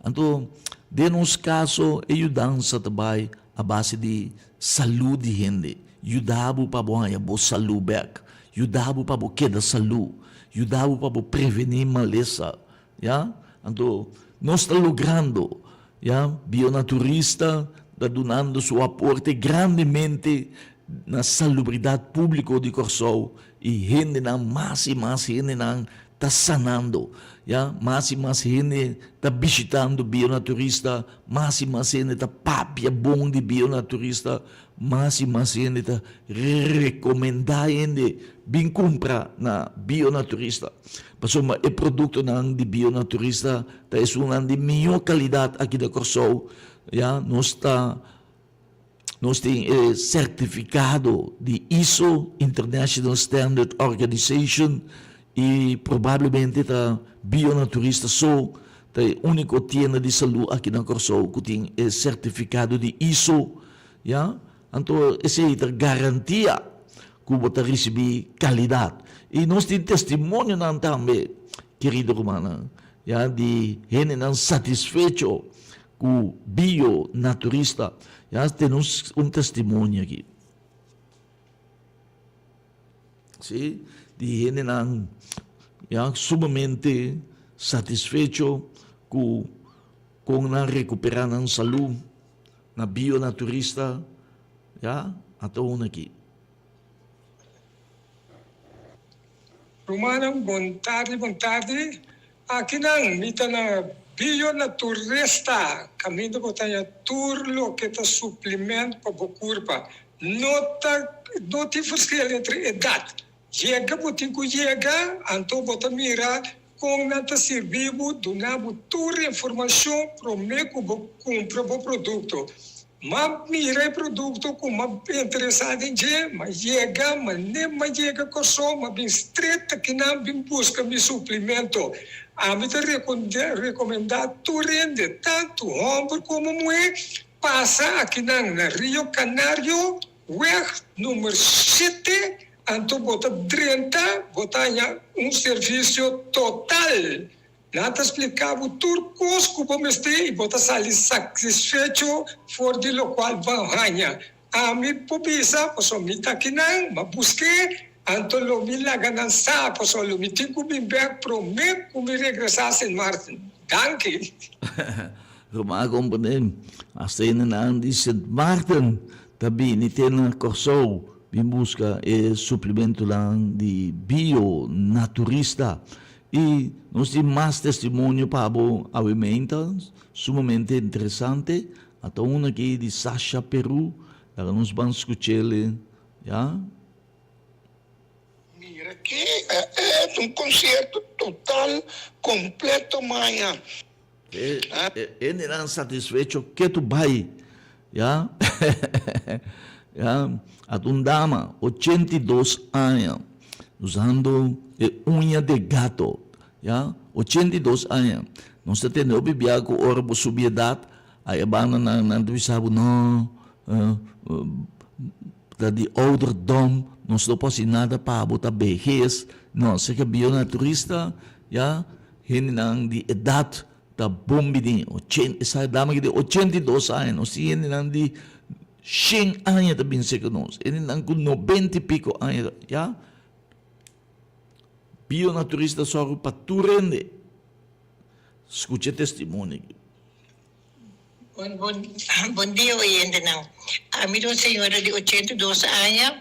Anto, den nos kaso, e yudansa ta bai a base di salú di hende. Yuda bo pa bo haña bo salú bèk, yuda bo pa bo keda salú, yuda bo pa bo prevení malesa. Ya, anto nos ta logrando, ya, Bionaturista ta dunando su aporte grandemente na salubridat públiko di Kòrsou i hendenan, mas i mas hendenan ta sanando, ya, mas i mas hende ta bishitando Bionaturista, mas i mas hende ta papia bon di Bionaturista, mas i mas hende ta rekomendá hende bin kumpra na Bionaturista. Pasobra e produktonan di Bionaturista ta esunnan di mihó kalidat aki na Kòrsou, ya, nos ta. Nos tin e sertifikado di ISO, International Standard Organization, i probablemente ta Bionaturista so ta e úniko tienda di salú aki na Kòrsou ku tin e sertifikado di ISO, ya. Anto esei ta garantia ku bo ta risibí kalidat. I nos tin testimonionan tambe, kerido rumannan, ya, di hendenan satisfecho ku Bio Naturista. Ya, tene un testimonio aki. Sí, di hendenan ya sumamente satisfecho ku kon nan rekuperá nan salú na Bio Naturista, ya, ata un aki. Rumannan, bon tardi, bon tardi. Akinan mi ta na Bio Naturista, kaminda bo ta haña tur loke ta supliment pa bo kurpa. No ta, no tin verschil entre edat. Yega bo tin ku yega, anto bo ta mira kon nan ta sirbi bo, duna bo tur informashon promé ku bo kumpra bo produkto. M'a mira e produkto ku m'a interesá den dje, m'a yega, m'a ne m'a yega Kòrsou, m'a bin stret akinan bin buska mi suplimento. Ami ta rekomendá tur hende, tantu hòmber komo muhé, pasa akinan na Rio Canario, weg number shete, anto bo ta drenta, bo ta haña un servisio total. Nan ta spliká bo tur kos ku bo mester i bo ta sali satisfecho for di lokual bo a haña. Ami por bisa, pasobra mi ta akinan, m'a busk'é, anto lo mi laga nan sa, pasobra lo mi tin ku bin bèk promé ku mi regresá Sint Maarten. Danki. Ruman a komprendé, hasta hendenan di Sint Maarten ta bini te na Kòrsou bin buska e suplementonan di bio naturista. I nos tin mas testimonio pa bo awe meinta, sumamente interesante. Ata un aki di Sasha Peru, laga nos ban skuch'el, ya. Mira ki e ta un concierto total completo maña. E hendenan satisfecho ketu bai, ya. Ya, ata un dama, 82 aña, usando e uña de gato, ya, 82 aña. Nos ta tende hopi bia ku ora bo subi edat, ai e bandanan nan ta bisa bo, no, ta di ouderdom, nos no por hasi nada pa bo, ta behes. No, seke bionaturista, ya, hendenan di edat Ta bon bini ochen esa dama ki tin 82 aña nos tin hendenan di shen aña ta bin serka nos hendenan ku nobenta i piko aña ya Bionaturista ta sòru pa tur hende skucha e testimonio aki. Bon bon bon dia oyentenan. Ami ta un señora di 82 aña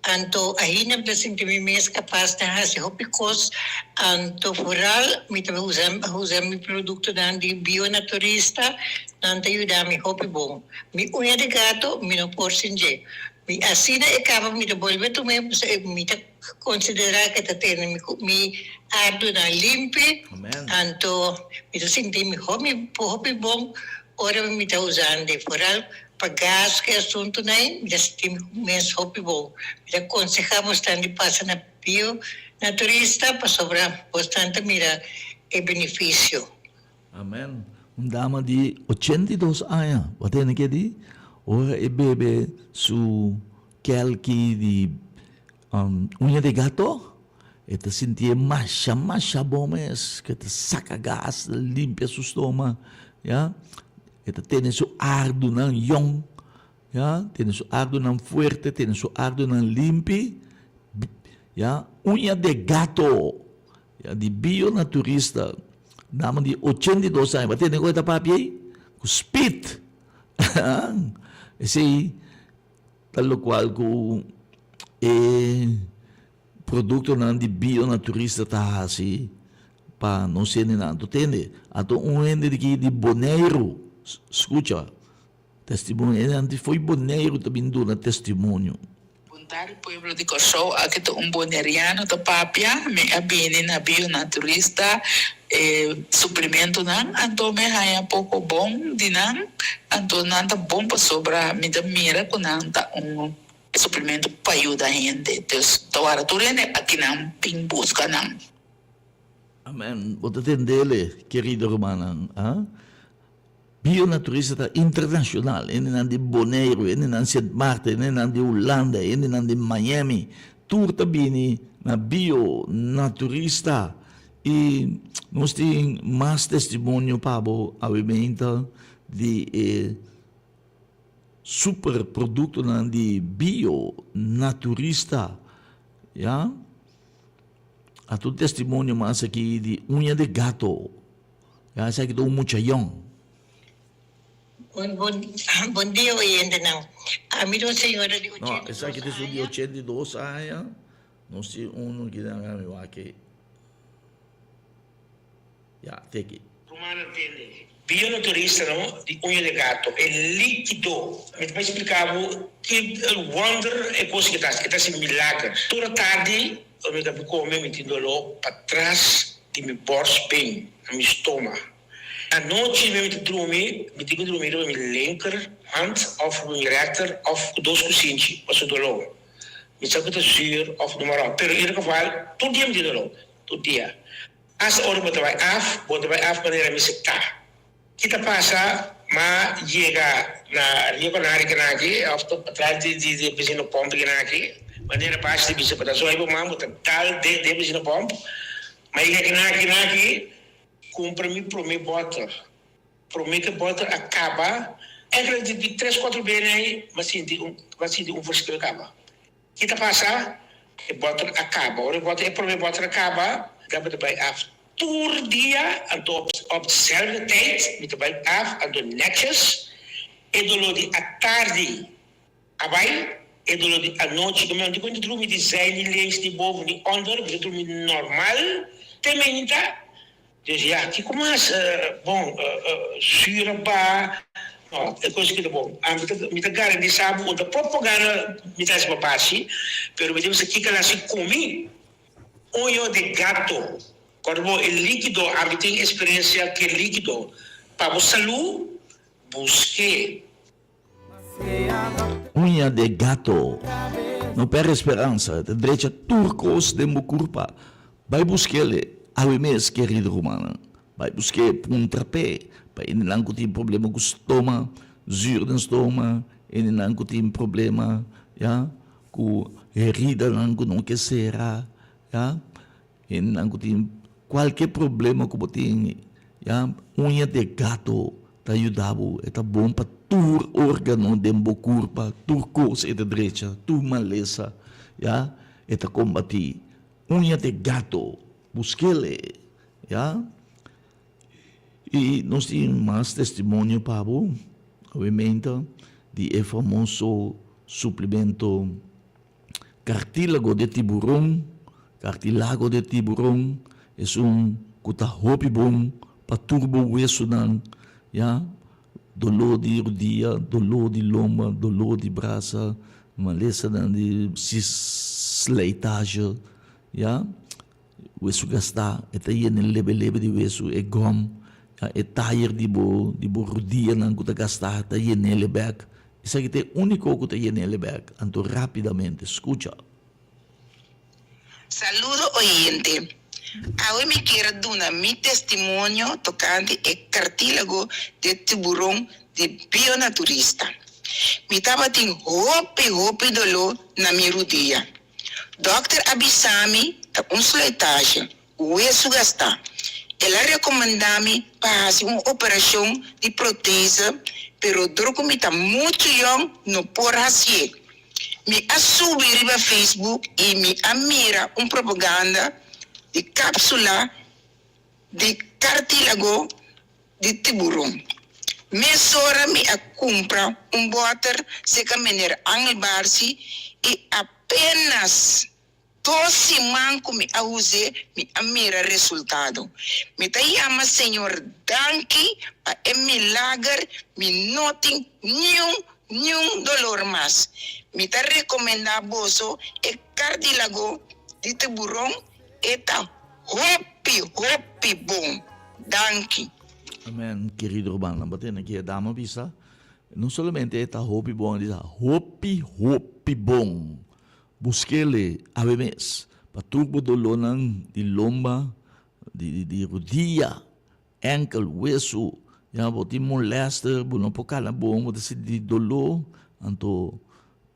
anto ainda mi ta sinti mi mes kapas di hasi hopi kos anto foral mi ta usa usa mi produktonan di bionaturista nan ta yuda mi hopi bon. Mi uña di gato mi no por sin dje. Mi asina e kaba mi ta bolbe tum'e pasobra mi ta Considera ke ta tene mi cu mi ardunan limpi, anto mi ta sinti mi hopi hopi bon ora mi ta usando foral pa gas cu e asuntonan ey, mi ta sinti mi mes hopi bon. Mi ta conseha bosnan di pasa na Bio Naturista pasobra bosnan ta mira e beneficio. Amen. Un dama di 82 aña, bo a tende ke di? Ora e bebe su kelki di uña di gato, e ta sintié masha masha bon mes, ke ta saka gas, ta limpia su stoma, ya. E ta tene su ardunan yòn, ya, tene su ardunan fuerte, tene su ardunan limpi, ya. Uña de gato. Ya di bio na turista, dama di 82 aña, bo a tende ku e ta papia ei? Ku speed. Esei ta lokual ku e produktonan di bio na turista ta hasi pa nos hendenan. Anto tende, anto un hende di ki di Boneiru, skucha. Testimonio, e nan di fo'i Boneiru ta bin duna testimonio. Bon tardi pueblo di Kòrsou, aki ta un boneriano ta papia, mi a bini na Bio Naturista. E suplementonan anto mi haña poko bon di nan, anto nan ta bon pasobra mi ta mira ku nan ta un suplemento pa yuda hende. Dus ta wara tur hende akinan bin buska nan. Amen. Bo ta tendele, kerido rumannan, ah? Bionaturista ta internashonal, hendenan di Boneiru, hendenan Sint Maarten, hendenan di Hulanda, hendenan di Miami, tur ta bini na Bionaturista. I nos tin mas testimonio pa bo awe-meinta di e super produktonan di Bionaturista, ya. Ata un testimonio mas aki di uña di gato. Ya esaki ta un mucha yòn. Bon bon bon dia oyentenan. Ami ta un señora di No, 82 esaki ta esun di aña. 82 aña. Nos tin unu ki nan ami wak e. Ya, te aki. Rumannan tende, Bio no turista no di uña de gato, e likido. Mi ta bai splika bo ki wonder e kos ki ta hasi, e ta hasi milager. Tur atardi ora mi ta kome mi tin doló patras di mi borstbeen, na mi stoma. Anochi mi ta drumi, mi tin ku drumi riba mi linker hand òf riba mi rèkter òf ku dos kusinchi pa su doló. Mi sa ku ta zür òf no marò, pero in ieder geval tur dia mi tin doló, tur dia. Hasta ora bo ta bai af, bo ta bai af manera mi septá. Ki ta pasa? M'a yega na Rio Canario kenaki, òf ta patras di di di benzina pòmp kenaki, manera Bashi ta bisa, pa ta zòi bo man bo ta dal den den benzina pòmp. M'a yega kenaki kenaki, kumpra mi promé bòter. Promé ku e bòter a kaba, enkele di di tres kuatro bene ei, m'a sinti un m'a sinti un verschil kaba. Ki ta pasa? E bòter a kaba. Ora e bòter, e promé bòter a kaba, mi ta bai af tur dia, anto op dezelfde tijd mi ta bai af, anto netjes. E doló di atardi a bai, e doló di anochi, mi no tin ku drumi di zij ni links ni boven ni onder, mi ta drumi normal te meinta. Dus ya, kiko mas? Bon, zuur a ba, no, e kos aki ta bon. Ami ta, mi ta garantisa bo, un ta propaganda mi ta hasi pa bashi, pero mi ta bisa kiko el hasi ku mi. Oño de gato, kòrda bo e likido, ami tin eksperensia ku e likido. Pa bo salú, busk'é. Uña de gato. No perde speransa, ta drecha tur kos den bo kurpa. Bai busk'el awe mes, kerido rumannan. Bai busk'é puntra p'e, pa hendenan ku tin problema ku stoma, zuur den stoma, hendenan ku tin problema, ya, ku heridanan ku no ke sera, ya. Hendenan ku tin kualke problema ku bo tin, ya, uña de gato ta yuda bo, e ta bon pa tur organo den bo kurpa, tur kos e ta drecha, tur malesa, ya, e ta kombatí. Uña de gato, busk'el e, ya. I nos tin mas testimonio pa bo, obviamente, di e famoso suplemento. Cartílago de tiburon, Cartilago de tiburon esun cu ta hopi bon pa tur bo wesonan, ya, dolor di rodia, dolor di lomba, dolor di brasa, malesanan di slijtage, ya, wesu gastá, e ta yena lebe lebe di wesu, e gom, ya, e tayer di bo di bo rodianan cu ta gastá ta yen'e bek. Esaki ta e úniko ku ta yen'é bèk, anto rápidamente. Skucha. Saludo oyente. Awe mi kier duna mi testimonio tocante e cartílago de tiburon di Bionaturista. Mi tabatin hopi hopi doló na mi rudia. Dokter a bisa mi ta un sluitage. Wesu gastá. El a rekomendá mi pa hasi un operashon di protese, pero dor ku mi ta muchu yòn no por hasié. Mi a subi riba Facebook i mi a mira un propaganda di kápsula di kartílago di tiburon. Mesora mi a kumpra un bòter serka mener Angel Barsi i apénas Dos siman ku mi a us'é, mi a mira resultado. Mi ta yama Señor danki pa e milager, mi no tin niun niun dolor mas. Mi ta rekomendá boso e kardilago di tiburon, e ta. Hopi hopi bon. Danki. Amen kerido rumannan bo tende ki e dama bisa no solamente e ta hopi bon e bisa hopi hopi bon buskele awe mes pa tur bo dolornan di lomba di di rodia enkel wesu ya bo tin molester bo no por kala bon bo ta sinti dolor anto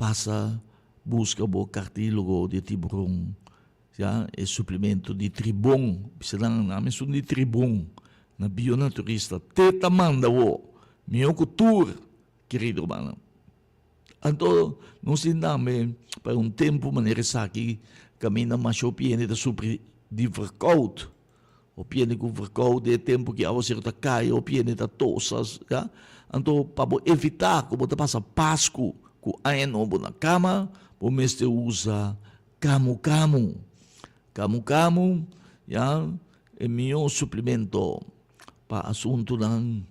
pasa buska bo kartilogo di tiburon. Ya, e suplemento di tribon, bisa nan, nan esun di tribon na Bionaturista te ta manda wo, mihó ku tur, kerido rumannan. Anto nos tin tambe pa un tempu manera esaki kaminda masha hopi hende ta sufri di verkoud, hopi hende ku verkoud den e tempu ku awaseru ta kai, hopi hende ta tosa, ya. Anto pa bo evitá ku bo ta pasa Pasku ku Aña Nobo na kama, bo mester usa Kamu kamu, kamu kamu, ya, e mihó suplemento pa asuntunan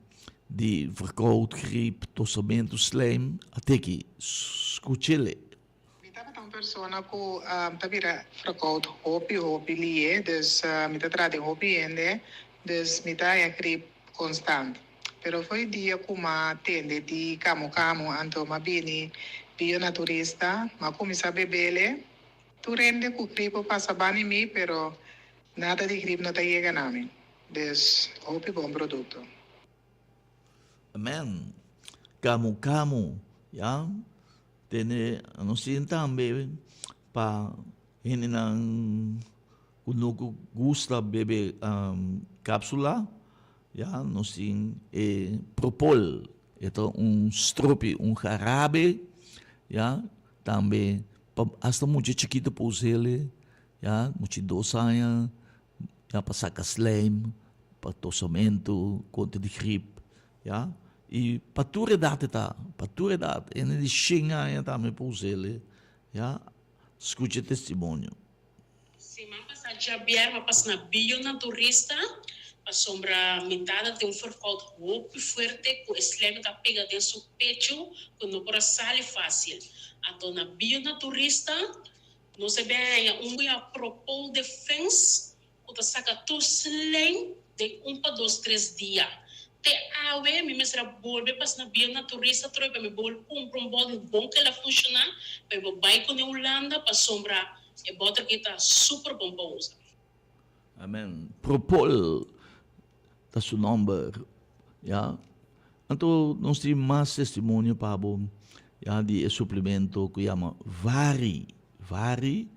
di verkoud, grip, tosamentu, slijm, a teki. Skuch'ele. Mi tabata un persona ku ta bira verkoud hopi hopi lié, dus mi ta traha den hopi hende, dus mi ta haña grip konstant. Pero for e dia ku m'a tende di kamu kamu anto m'a bini bionaturista, m'a kuminsá bebele. Tur hende ku grip a pasa bani mi, pero nada di grip no ta yega na mi. Dus hopi bon produkto. Amen. Kamu kamu, ya. Tene nos tin tambe pa hendenan ku no gusta bebe kapsula. Ya, nos tin e propol, e ta un stropi, un jarabe, ya, tambe pa hasta mucha chikito por us'el, ya, mucha dos aña, ya, pa saka slijm, pa tosamento, kontra di grip, ya, i pa tur edat e ta, pa tur edat, hende di shen aña tambe por us'el, ya, skucha e testimonio. Siman pasá djabièrnè a pasa na Bio Naturista pasobra mi tata tin un verkoud hopi fuerte ku e slijm ta pega den su pechu ku no por a sali fásil. Anto na Bio Naturista nos a bin haña un ku yama Propol Defense ku ta saka tur slijm den un pa dos tres dia. Te awe mi mester a bolbe pasa na Bio Naturista atrobe pa mi bolbe kumpra un bòtel bon ku el a funshoná pa mi por bai kuné Hulanda pasobra E boter aki ta super bon pa usa. Amen. Propol ta su nomber, ya. Anto nos tin mas testimonio pa bo, ya, di e suplemento ku yama Vari. Vari,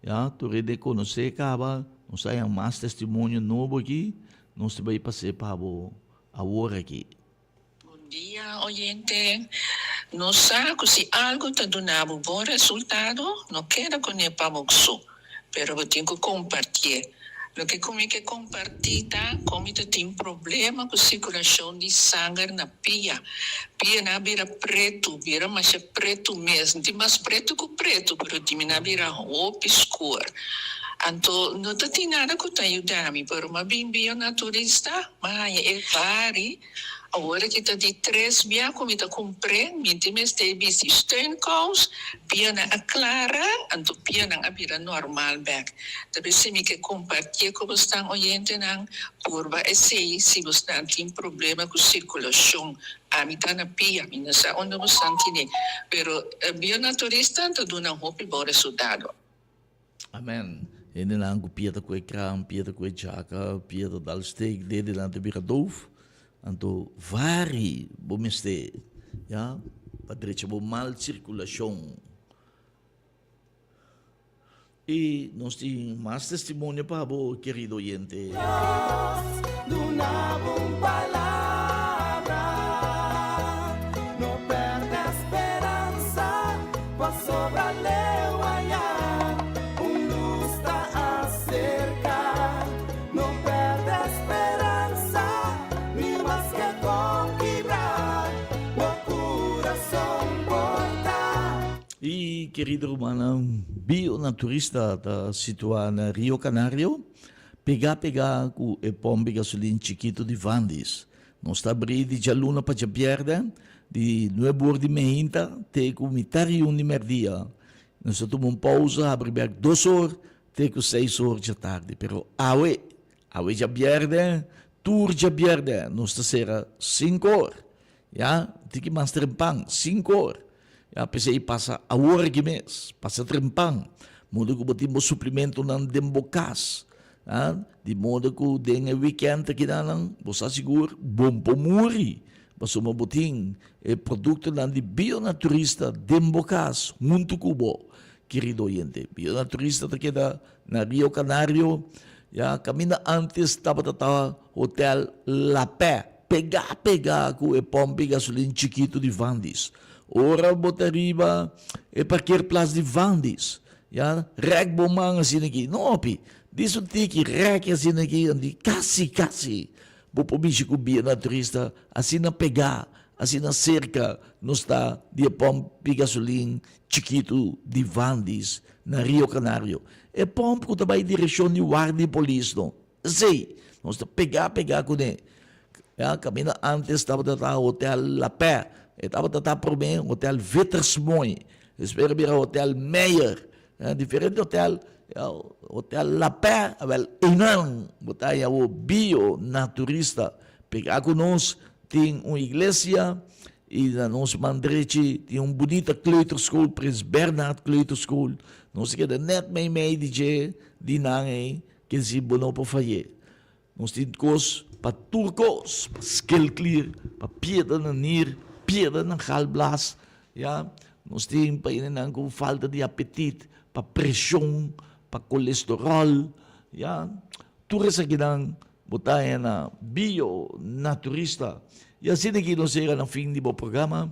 ya, tur hende konosé kaba, nos a haña mas testimonio nobo aki, nos ta bai pas'é pa bo awor aki. Bon dia oyente. Nos sa ku si algu ta duna bo bon resultado, no keda kuné pa bo so, pero bo tin ku kompartié. Loke ku mi ke kompartí ta kon mi ta tin problema ku sirkulashon di sanger na pia. Pianan a bira pretu, bira masha pretu mes. N tin mas pretu ku pretu, pero di mi nan a bira hopi skur. Anto no ta tin nada ku ta yuda mi, pero mi a bin bia un naturista, mi a haña e vari. Awor aki ta di tres bia ku mi ta kumpr'é, mi tin mester bisti steunkous, bianan a klara, anto bianan a bira normal bèk. Ta p'esei mi ke kompartié ku bosnan oyentenan, purba esei si bosnan tin problema ku sirkulashon. Ami ta na pia, mi no sa unda bosnan tine, pero bionaturista ta duna hopi bon resultado. Amen. Hendenan ku pia ta kue kran, pia ta kue chaka, pia ta dal steek, dedenan ta bira doof. Anto vari bo mester, ya, pa drecha bo mal sirkulashon. I nos tin mas testimonio pa bo, kerido oyente. Dios duna bo un palabra, no perde speransa, pasobra leu aya un lus ta aserka. No perde speransa, ni maske kon kibra bo kurason por ta. I kerido rumannan, Bio Naturista ta situá na Rio Canario. Pegá pegá ku e pòmp di gasolin chikitu di Vandis. Nos ta abrí di djaluna pa djabièrnè, di nuebe or di meinta te ku mitar i un di mèrdia. Nos ta tuma un pousa, habri bèk dos or. te ku seis or djatardi. Pero awe, awe djabièrnè, tur djabièrnè nos ta sera sinku or. Ya, tiki mas trempan, sinku or. Ya, p'esei pasa awor aki mes, pasa trempan, modo ku bo tin bo suplimentonan den bo kas. Ah, di modo ku den e wikènt akinanan bo sa sigur bon por muri, pasobra bo tin e produktonan di Bionaturista den bo kas huntu ku bo, kerido oyente. Bionaturista ta keda na Rio Canario, ya, kaminda ántes tabata ta Hotel La Pè, pegá pegá ku e pòmpi gasolin chikitu di Vandis. Ora bo ta riba e parkeerplaats di Vandis, Ya, rèk bo man asina aki. No, pi. Dis un tiki, rèk asina aki, anto kasi, kasi bo por mishi ku bia naturista asina pegá, asina serka nos ta di e pòmp di gasolin chikitu di Vandis na Rio Canario. E pòmp ku ta bai direkshon di warda di polis no. Esei, nos ta pegá pegá kuné. Ya, kaminda ántes tabata ta Hotel La Pè, e tabata ta promé Hotel Wittersmooi, despues a bira Hotel Meyer, ya, diferente hotel, ya, Hotel La Pè, awel einan bo ta haña bo bio naturista. Pegá ku nos tin un iglesia i na nos man drechi tin un bunita kleuterschool, Prins Bernhard Kleuterschool. Nos a keda nèt meimei di dje di nan ei. Ken si bo no por fay'é. Nos tin kos pa tur kos, pa skelklier, pa piedra na nir, piedra na galblas, ya. Nos tin pa hendenan ku falta di apetit, pa preshon, pa kolesteròl, ya. Tur esakinan bo ta haña na Bio Naturista. I asina aki nos yega na fin di bo programa,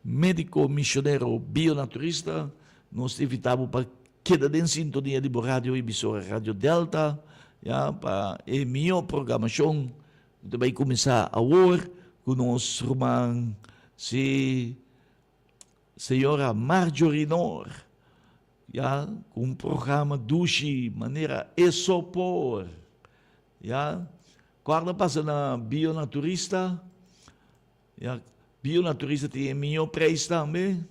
Médiko Misionero Bio Naturista. Nos ta invitá bo pa Keda den sintonia di bo radio emisora Radio Delta, ya, pa e mihó programashon ku ta bai kuminsá awor ku nos ruman si señora Marjorie Noor, ya, ku un programa dushi manera E So Por, ya. Kòrda pasa na Bionaturista, ya, Bionaturista tin e mihó preis tambe.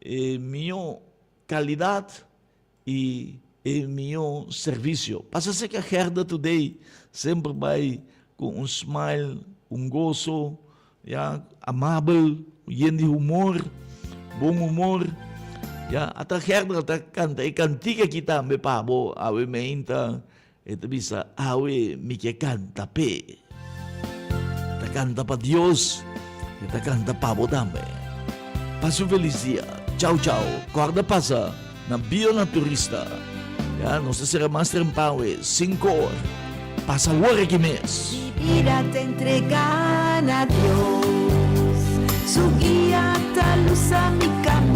E mihó kalidat i e mihó servisio. Pasa serka Gerda Today, semper bai ku un smile, un goso, ya, amabel, yen di humor, bon humor. Ya, ata Gerda ta kanta e kantika aki tambe pa bo awe meinta, e ta bisa, Awe mi ke kanta p'e. Ta kanta pa Dios, e ta kanta pa bo tambe. Pasa un felis dia. Chau chau. Kòrda pasa na Bionaturista. Ya, nos ta sera mas trempan we, sinku or. Pasa awor aki mes. Mi bida ta entrega na Dios, Su guia ta lusa mi camino.